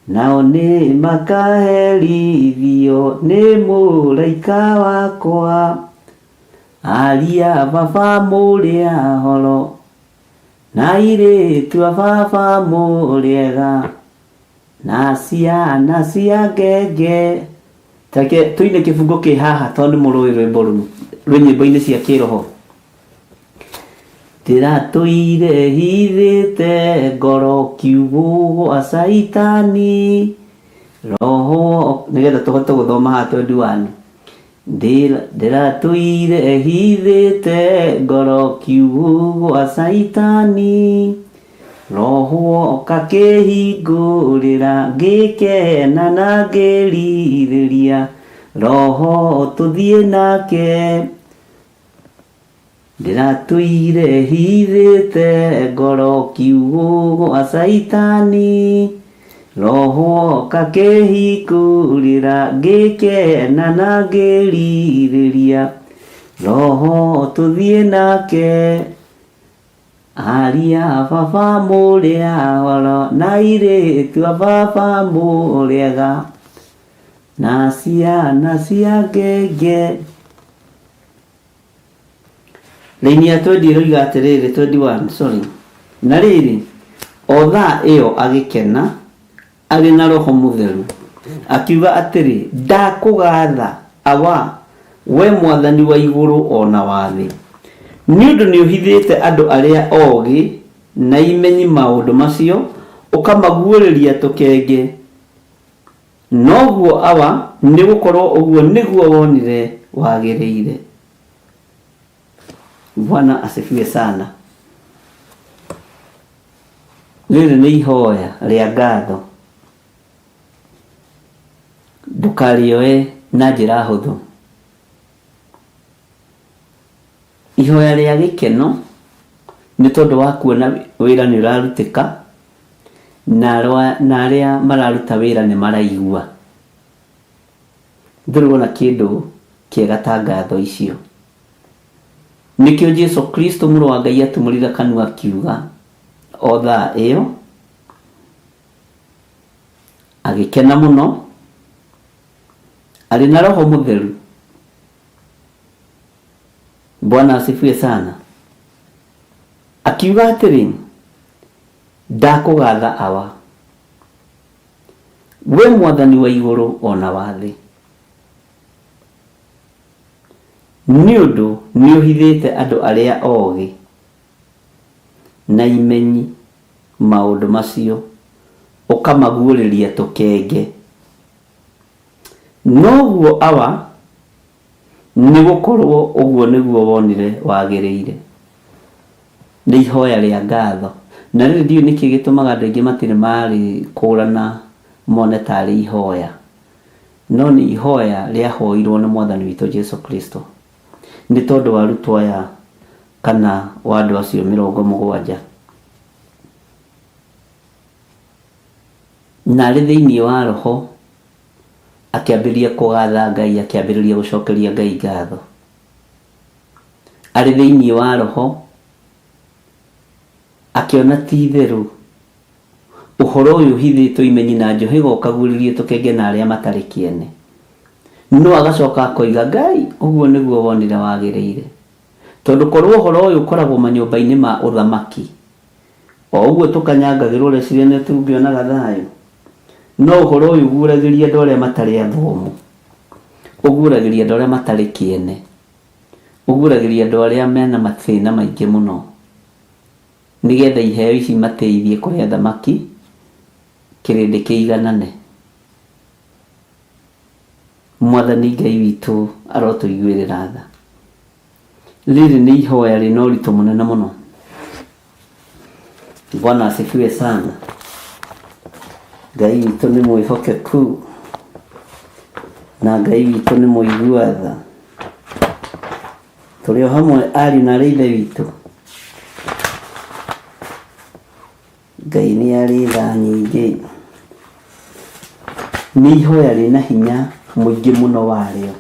nao nĩ makaherithio nĩ mũraika wakwa. Aria a baba mũrĩ ahoro, na airĩtu a baba mũrĩ ega, na ciana cia ngenge. Tareke tũine kĩbungo kĩ haha tondũ nĩ mũrũĩ rwĩmbo rũu rwĩ nyĩmbo-inĩ cia kĩroho. Ndĩratũire hithĩte ngoro kiugũ gwa Caitani, roho nĩgetha tũhote gũthoma haha 21. Ndĩratũire hithĩte ngoro kiugũ gwa Caitani, Roho oka kĩhingũrĩra, ngĩkena na ngĩrirĩria, Roho tũthiĩ nake. Ndĩratũire hithĩte ngoro kiugũ gwa Caitani, Roho oka kĩhingũrĩra, ngĩkena na ngĩrirĩria, Roho tũthiĩ nake. Aria baba mũrĩa oro na airĩtu a baba mũrĩega, na ciana cia ngenge. Raini ya 20 ĩroiga atĩrĩrĩ, 21, sorry. Na rĩrĩ, o thaa ĩyo agĩkena arĩ na Roho Mũtheru, akiuga atĩrĩ, Ndakũgatha, Awa, wee Mwathani wa igũrũ o na wa thĩ, nĩ ũndũ nĩũhithĩte andũ arĩa ogĩ na imenyi maũndũ macio, ũkamaguũrĩria tũkenge. Noguo, Awa, nĩgũkorwo ũguo nĩguo wonire wagĩrĩire. Bwana asifiwe sana. Rĩrĩ nĩ ihoya rĩa ngatho. Ndũkarĩoe na njĩra hũthũ. Ihoya rĩa gĩkeno nĩ tondũ wa kuona wĩra nĩ ũrarutĩka na arĩa mararuta wĩra nĩ maraigua. Ndũrĩ wona kĩndũ kĩega ta ngatho icio. Nĩkĩo Jesu Kristo mũrũ wa Ngai atumũrire kanua akiuga o thaa ĩyo, agĩkena mũno, arĩ na Roho Mũtheru. Bwana asifiwe sana. Akiuga atĩrĩ, ndakũgatha Awa, we Mwathani wa igũrũ o na wa thĩ, nĩ ũndũ nĩũhithĩte andũ arĩa ogĩ na imenyi maũndũ macio, ũkamaguũrĩria tũkenge. Noguo Awa, nĩ gũkorũo ũguo nĩguo wonire wagĩrĩire. Nĩ ihoya rĩa ngatho. Na rĩrĩ ndiũĩ nĩkĩ gĩtũmaga andũ aingĩ matirĩ marĩkũrana mone tarĩ ihoya. No nĩ ihoya rĩahoirwo nĩ Mwathani witũ Jesu Kristo. Nĩ tondũ wa arutwo aya kana wa andũ acio 70. Na arĩ thĩinĩ wa Roho akĩambĩrĩria kũgatha Ngai, akĩambĩrĩria gũcokeria Ngai ngatho. Arĩ thĩinĩ wa Roho akĩona ti itherũ ũhoro ũyũ ũhithĩtwo imenyi na njũhĩga ũkaguũrĩrio tũkenge na arĩa matarĩ kĩene. No agacoka akoiga, Ngai, ũguo nĩguo wonire wagĩrĩire. Tondũ korwo ũhoro ũyũ ũkoragwo manyũmba-inĩ ma ũthamaki, o ũguo tũkanyangagĩrwo ũreciria nĩ tũngĩonaga thayũ? No ũhoro ũyũ ũguũragĩria andũ arĩa matarĩ athomu, ũguũragĩria andũ arĩa matarĩ kĩene, ũguũragĩria andũ arĩa mena mathĩna maingĩ mũno, nĩgetha iheo ici mateithie kũrĩ athamaki, kĩrĩndĩ kĩiganane. Mwathani Ngai witũ arotũiguĩrĩra tha. Rĩrĩ nĩ ihoya rĩna ũritũ mũnene mũno. Bwana asifiwe sana. Ngai witũ nĩ mwĩhokeku na Ngai witũ nĩ mũigua tha. Tũrĩ o hamwe ariũ na arĩ ithe witũ. Ngai nĩ arĩ tha nyingĩ. Nĩ ihoya rĩna hinya mũingĩ mũno warĩo.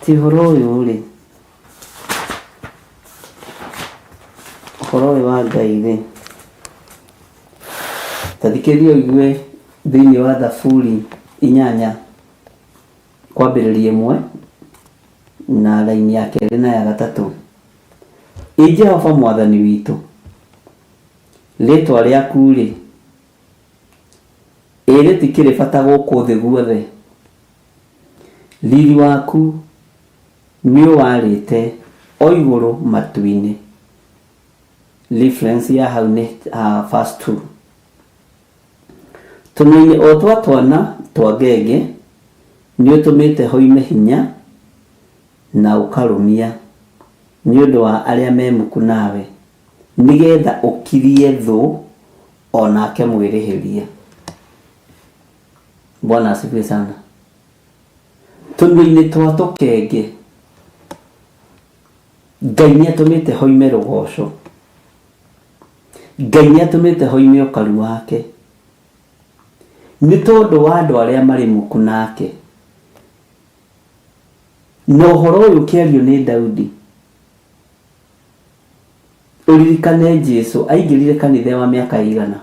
Ti ũhoro ũyũ rĩ, ũhoro ũyũ wa Ngai rĩ, ta thikĩrĩria ũigue thĩinĩ wa Thaburi 8 kwambĩrĩria 1 na raini ya 2 na ya 3. Ĩ Jehova Mwathani witũ, rĩĩtwa rĩaku-rĩ, ĩ rĩtikĩrĩ bata gũkũ thĩ guothe! Riri waku nĩũwarĩte o igũrũ matu-inĩ. Reference ya hau nĩ verse 2. Tũnua-inĩ o twa twana twa ngenge Nĩ ũtũmĩte hoime hinya na ũkarũmia nĩ ũndũ wa arĩa me muku nawe, nĩgetha ũkirie thũ o nake mwĩrĩhĩria. Bwana asifiwe sana. Tũnua-inĩ twa tũkenge Ngai nĩ atũmĩte hoime rũgoco. Ngai nĩ atũmĩte hoime ũkaru wake. Nĩ tondũ wa andũ arĩa marĩ muku nake. Na ũhoro ũyũ ũkĩario nĩ Daudi, ũririkane Jesu aingĩrire kanitha wa mĩaka ĩigana?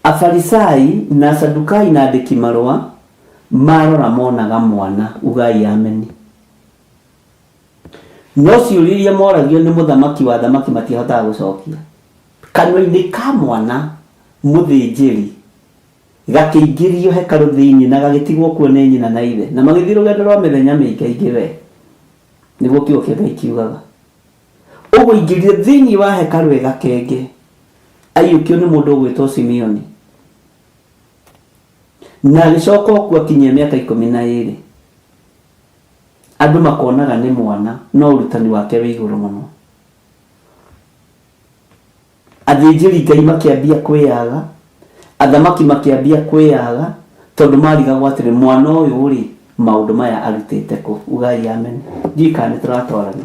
Afarisai na Asadukai na andĩki marũa marora monaga mwana, ugai ameni. No ciũria iria moragio nĩ mũthamaki wa athamaki matiahotaga gũcokia. Kanua-inĩ ka mwana mũthĩnjĩri gakĩingĩrio hekarũ thĩinĩ na gagĩtigwo kuo nĩ nyina na ithe, na magĩthiĩ rũgendo rwa mĩthenya mĩingaingĩ we, nĩguo kiugo kĩa Ngai kiugaga. Ũguo aingĩrire thĩinĩ wa hekarũ e gakenge, aiyũkio nĩ mũndũ ũgwĩtwo Simeoni, na agĩcoka okuo akinyia mĩaka 12. Andũ makonaga nĩ mwana, no ũrutani wake wĩ igũrũ mũno. Athĩnjĩri Ngai makĩambia kwĩyaga, athamaki makĩambia kwĩyaga, tondũ marigagwo atĩrĩ, mwana ũyũ-rĩ, maũndũ maya arutĩte kũ? Ugai amen. Ndiũĩ kana nĩ tũratwarana.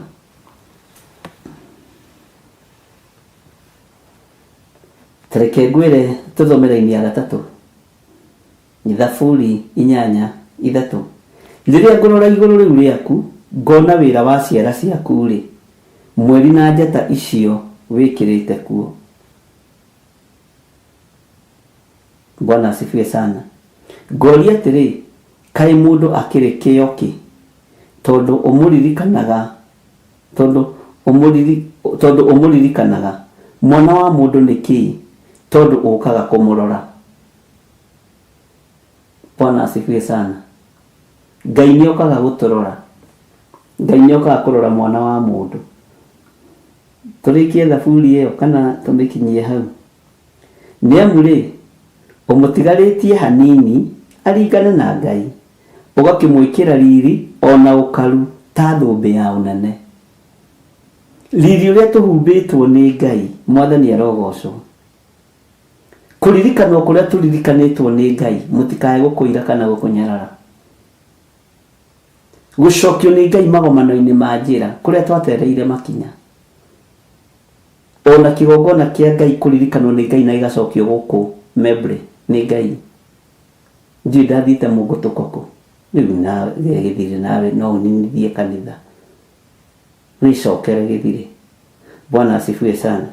Ta reke ngwĩre tũthome raini ya gatatũ. Thaburi 8:3. Rĩrĩa ngũrora igũrũ rĩu rĩaku, ngona wĩra wa ciara ciaku-rĩ, mweri na njata icio wĩkĩrĩte kuo. Bwana asifiwe sana. Ngoria atĩrĩ, kaĩ mũndũ akĩrĩ kĩo kĩ, tondũ ũmũririkanaga, tondũ ũmũriri, tondũ ũmũririkanaga? Mwana wa mũndũ nĩ kĩĩ, tondũ ũkaga kũmũrora? Bwana asifiwe sana. Ngai nĩ okaga gũtũrora. Ngai nĩ okaga kũrora mwana wa mũndũ. Tũrĩkie thaburi ĩyo kana tũmĩkinyie hau? Nĩ amu rĩ, ũmũtigarĩtie hanini aringane na Ngai, ũgakĩmwĩkĩra riri o na ũkaru ta thũmbĩ ya ũnene. Riri ũrĩa tũhumbĩtwo nĩ Ngai, Mwathani arogocwo. Kũririkanwo kũrĩa tũririkanĩtwo nĩ Ngai, mũtikae gũkũira kana gũkũnyarara. Gũcokio nĩ Ngai magomano-inĩ ma njĩra, kũrĩa twatereire makinya. Ona kĩgongona kĩa Ngai kũririkanwo nĩ Ngai na gĩgacokio gũkũ Membre nĩ Ngai. Ndiũĩ ndathiĩte mũngũtũko kũ. Rĩu nawe gĩthirĩ nawe no ũninithie kanitha. Wĩcokere gĩthirĩ. Bwana asifiwe sana.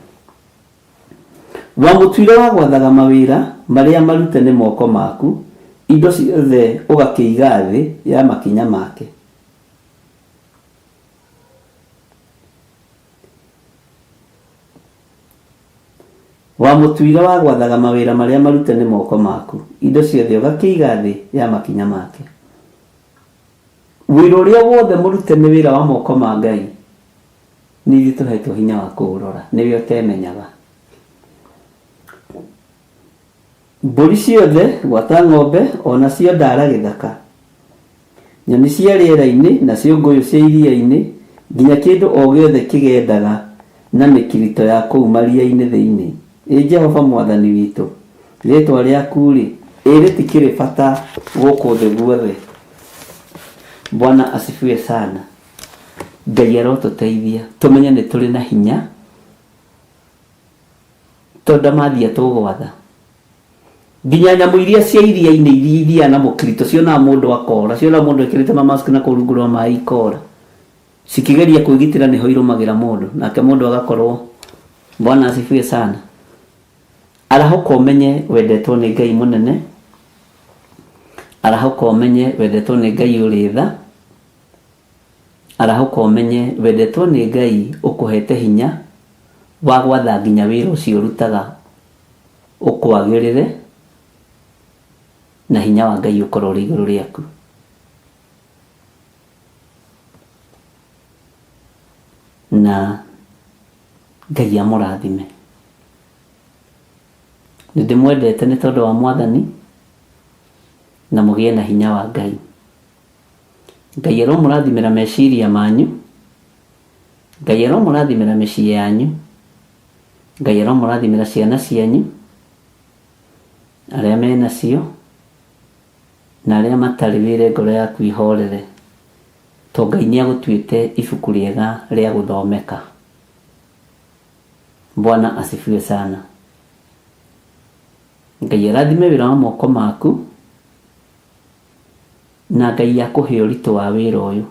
Wamũtuire wa gwathaga mawĩra marĩa marute nĩ moko maku, indo ciothe ũgakĩiga thĩ ya makinya make. Wamũtuire wa gwathaga mawĩra marĩa marute nĩ moko maku, indo ciothe ũgakĩiga thĩ ya makinya make. Wĩra ũrĩa wothe mũrute nĩ wĩra wa moko ma Ngai. Nĩ ithuĩ tũhetwo hinya wa kũũrora, nĩwe ũtemenyaga. Mbũri ciothe, gwata ng'ombe, o nacio ndara gĩthaka, nyoni cia rĩera-inĩ, nacio ngũyũ cia iria-inĩ, nginya kĩndũ o gĩothe kĩgendaga na mĩkirito ya kũu maria-inĩ thĩinĩ. Ĩ Jehova Mwathani witũ, rĩĩtwa rĩaku-rĩ, ĩ rĩtikĩrĩ bata gũkũ thĩ guothe! Bwana asifiwe sana. Ngai arotũteithia tũmenye nĩ tũrĩ na hinya to ndamathia tũgwatha. Nginya nyamũ iria cia iria-inĩ iria ithiaga na mũkirito cionaga mũndũ akora, cionaga mũndũ ekĩrĩte ma mask na kũu rungu rwa maĩ ikora. Cikĩgeria kwĩgitĩra nĩho irũmagĩra mũndũ, nake mũndũ agakorwo. Bwana asifiwe sana. Arahũka ũmenye wendetwo nĩ Ngai mũnene, arahũka ũmenye wendetwo nĩ Ngai ũrĩ tha. Arahũka ũmenye wendetwo nĩ Ngai ũkũhete hinya wa gwatha nginya wĩra ũcio ũrutaga ũkwagĩrĩre na hinya wa Ngai ũkorwo ũrĩ igũrũ rĩaku. Na Ngai amũrathime. Nĩ ndĩmwendete nĩ tondũ wa Mwathani. Na mũgĩe na hinya wa Ngai. Ngai aromũrathimĩra meciria manyu. Ngai aromũrathimĩra mĩciĩ yanyu. Ngai aromũrathimĩra ciana cianyu, arĩa menacio na arĩa matarĩ, wĩre ngoro yaku ihorere, to Ngai nĩ agũtuĩte ibuku rĩega rĩa gũthomeka. Bwana asifiwe sana. Ngai arathime wĩra wa moko maku, na Ngai akũhe ũritũ wa wĩra ũyũ.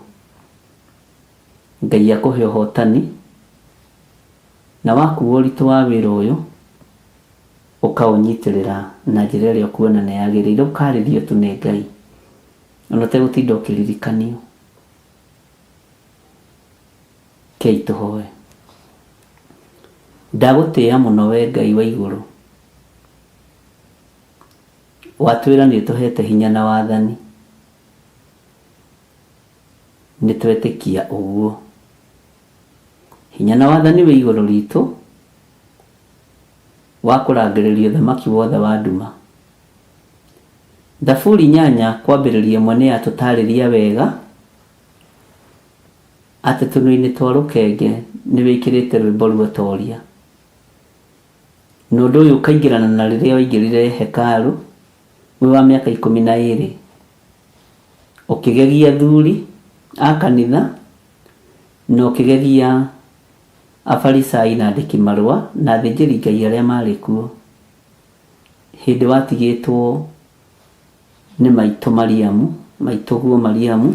Ngai akũhe ũhotani, na wakuua ũritũ wa wĩra ũyũ, ũkaũnyitĩrĩra na njĩra ĩrĩa ũkuona nĩ yagĩrĩire, ũkarĩrio tu nĩ Ngai, ona ũtegũtinda ũkĩririkanio. Kei tũhoe. Ndagũtĩĩa mũno we Ngai wa igũrũ. Watwĩra nĩ ũtũhete hinya na wathani. Nĩ twetĩkia ũguo. Hinya na wathani wĩ igũrũ ritũ wa kũrangĩrĩria ũthamaki wothe wa nduma. Thaburi 8 kwambĩrĩria 1 nĩ yatũtarĩria wega atĩ tũnua-inĩ twa rũkenge nĩ wĩkĩrĩte rwĩmbo ruotoria. Na ũndũ ũyũ ũkaingĩrana na rĩrĩa waingĩrire hekarũ wĩ wa mĩaka 12, ũkĩgegia athuri a kanitha na ũkĩgegia Afarisai na andĩki marũa na athĩnjĩri Ngai arĩa maarĩ kuo, hĩndĩ watigĩtwo nĩ maitũ Mariamu, maitũguo Mariamu,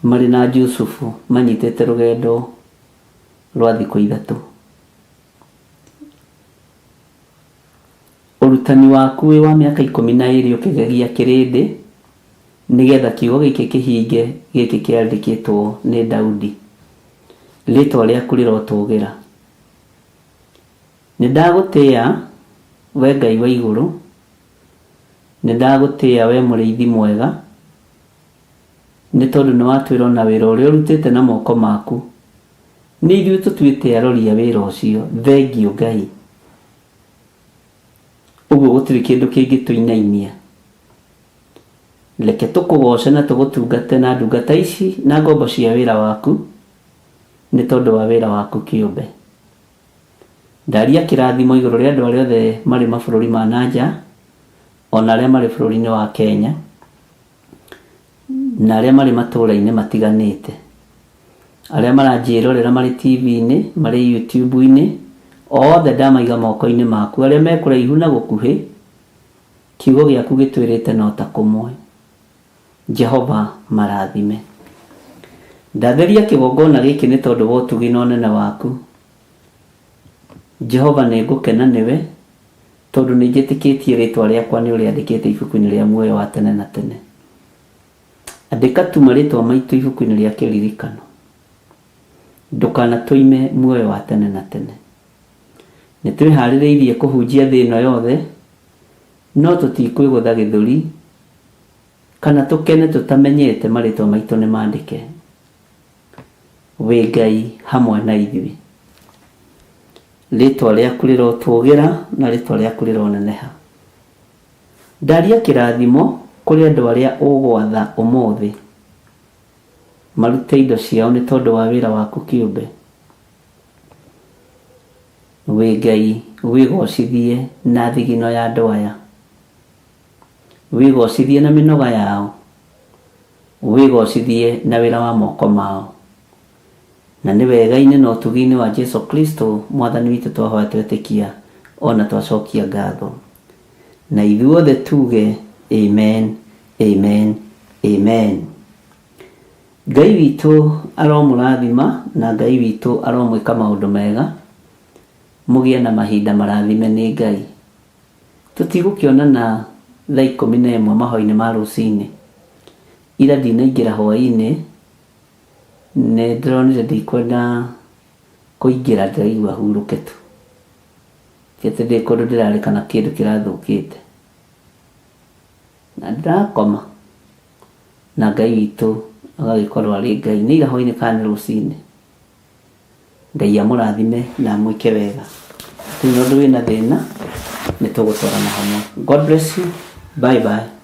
marĩ na Jusufu manyitĩte rũgendo rwa thikũ 3. Ũrutani waku wĩ wa mĩaka 12 ũkĩgegia kĩrĩndĩ, nĩgetha kiugo gĩkĩ kĩhinge gĩkĩ kĩandĩkĩtwo nĩ Daudi, rĩĩtwa rĩaku rĩrotũgĩra. Nĩ ndagũtĩĩa, we Ngai wa igũrũ, nĩ ndagũtĩĩa we mũrĩithi mwega, nĩ tondũ nĩ watwĩra o na wĩra ũrĩa ũrutĩte na moko maku, nĩ ithuĩ tũtuĩte arori a wĩra ũcio. Thengiũ Ngai. Ũguo gũtirĩ kĩndũ kĩngĩtũinainia. Reke tũkũgooce na tũgũtungate na ndungata ici na ngombo cia wĩra waku, nĩ tondũ wa wĩra waku kĩũmbe. Ndaria kĩrathimo igũrũ rĩa andũ arĩa othe marĩ mabũrũri ma na nja, o na arĩa marĩ bũrũri-inĩ wa Kenya, na arĩa marĩ matũũra-inĩ matiganĩte. Arĩa maranjĩrorera marĩ TV-inĩ, marĩ YouTube-inĩ, othe ndamaiga moko-inĩ maku, arĩa me kũraihu na gũkuhĩ, kiugo gĩaku gĩtwĩrĩte no ta kũmwe. Jehova marathime. Ndatheria kĩgongona gĩkĩ nĩ tondũ wa ũtugi na ũnene waku. Jehova nĩ ngũkena nĩwe, tondũ nĩ njĩtĩkĩtie rĩĩtwa rĩakwa nĩ ũrĩandĩkĩte ibuku-inĩ rĩa muoyo wa tene na tene. Andĩka tu marĩĩtwa maitũ ibuku-inĩ rĩa kĩririkano. Ndũkanatũime muoyo wa tene na tene. Nĩ twĩharĩrĩirie kũhunjia thĩ ĩno yothe, no tũtikwĩgũtha gĩthũri kana tũkene tũtamenyete marĩĩtwa maitũ nĩ mandĩke. Wĩ Ngai hamwe na ithuĩ. Rĩĩtwa rĩaku rĩrotũgĩra na rĩĩtwa rĩaku rĩroneneha. Ndaria kĩrathimo kũrĩ andũ arĩa ũgwatha ũmũthĩ marute indo ciao nĩ tondũ wa wĩra waku kĩũmbe. Wĩ Ngai wĩgocithie na thigino ya andũ aya. Wĩgocithie na mĩnoga yao. Wĩgocithie na wĩra wa moko mao. Na nĩ wega-inĩ na ũtugi-inĩ wa Jesu Kristo Mwathani witũ twahoya twetĩkia o na twacokia ngatho. Na ithuothe tuge amen, amen, amen. Ngai witũ aromũrathima na Ngai witũ aromwĩka maũndũ mega, mũgĩe na mahinda marathime nĩ Ngai. Tũtigũkĩonana thaa 11 mahoya-inĩ ma rũcinĩ. Ira ndinaingĩra hwaĩ-inĩ, nĩ ndĩronire ndikwenda kũingĩra ndĩraigua hurũke tu. Ti atĩ ndĩ kũndũ ndĩrarĩ kana kĩndũ kĩrathũkĩte. Na ndĩrakoma na Ngai witũ agagĩkorwo arĩ Ngai. Nĩ ira hwaĩ-inĩ kana nĩ rũcinĩ. Ngai amũrathime na amwĩke wega. Hatirĩ na ũndũ wĩna thĩna, nĩ tũgũtwarana hamwe. God bless you. Bye bye.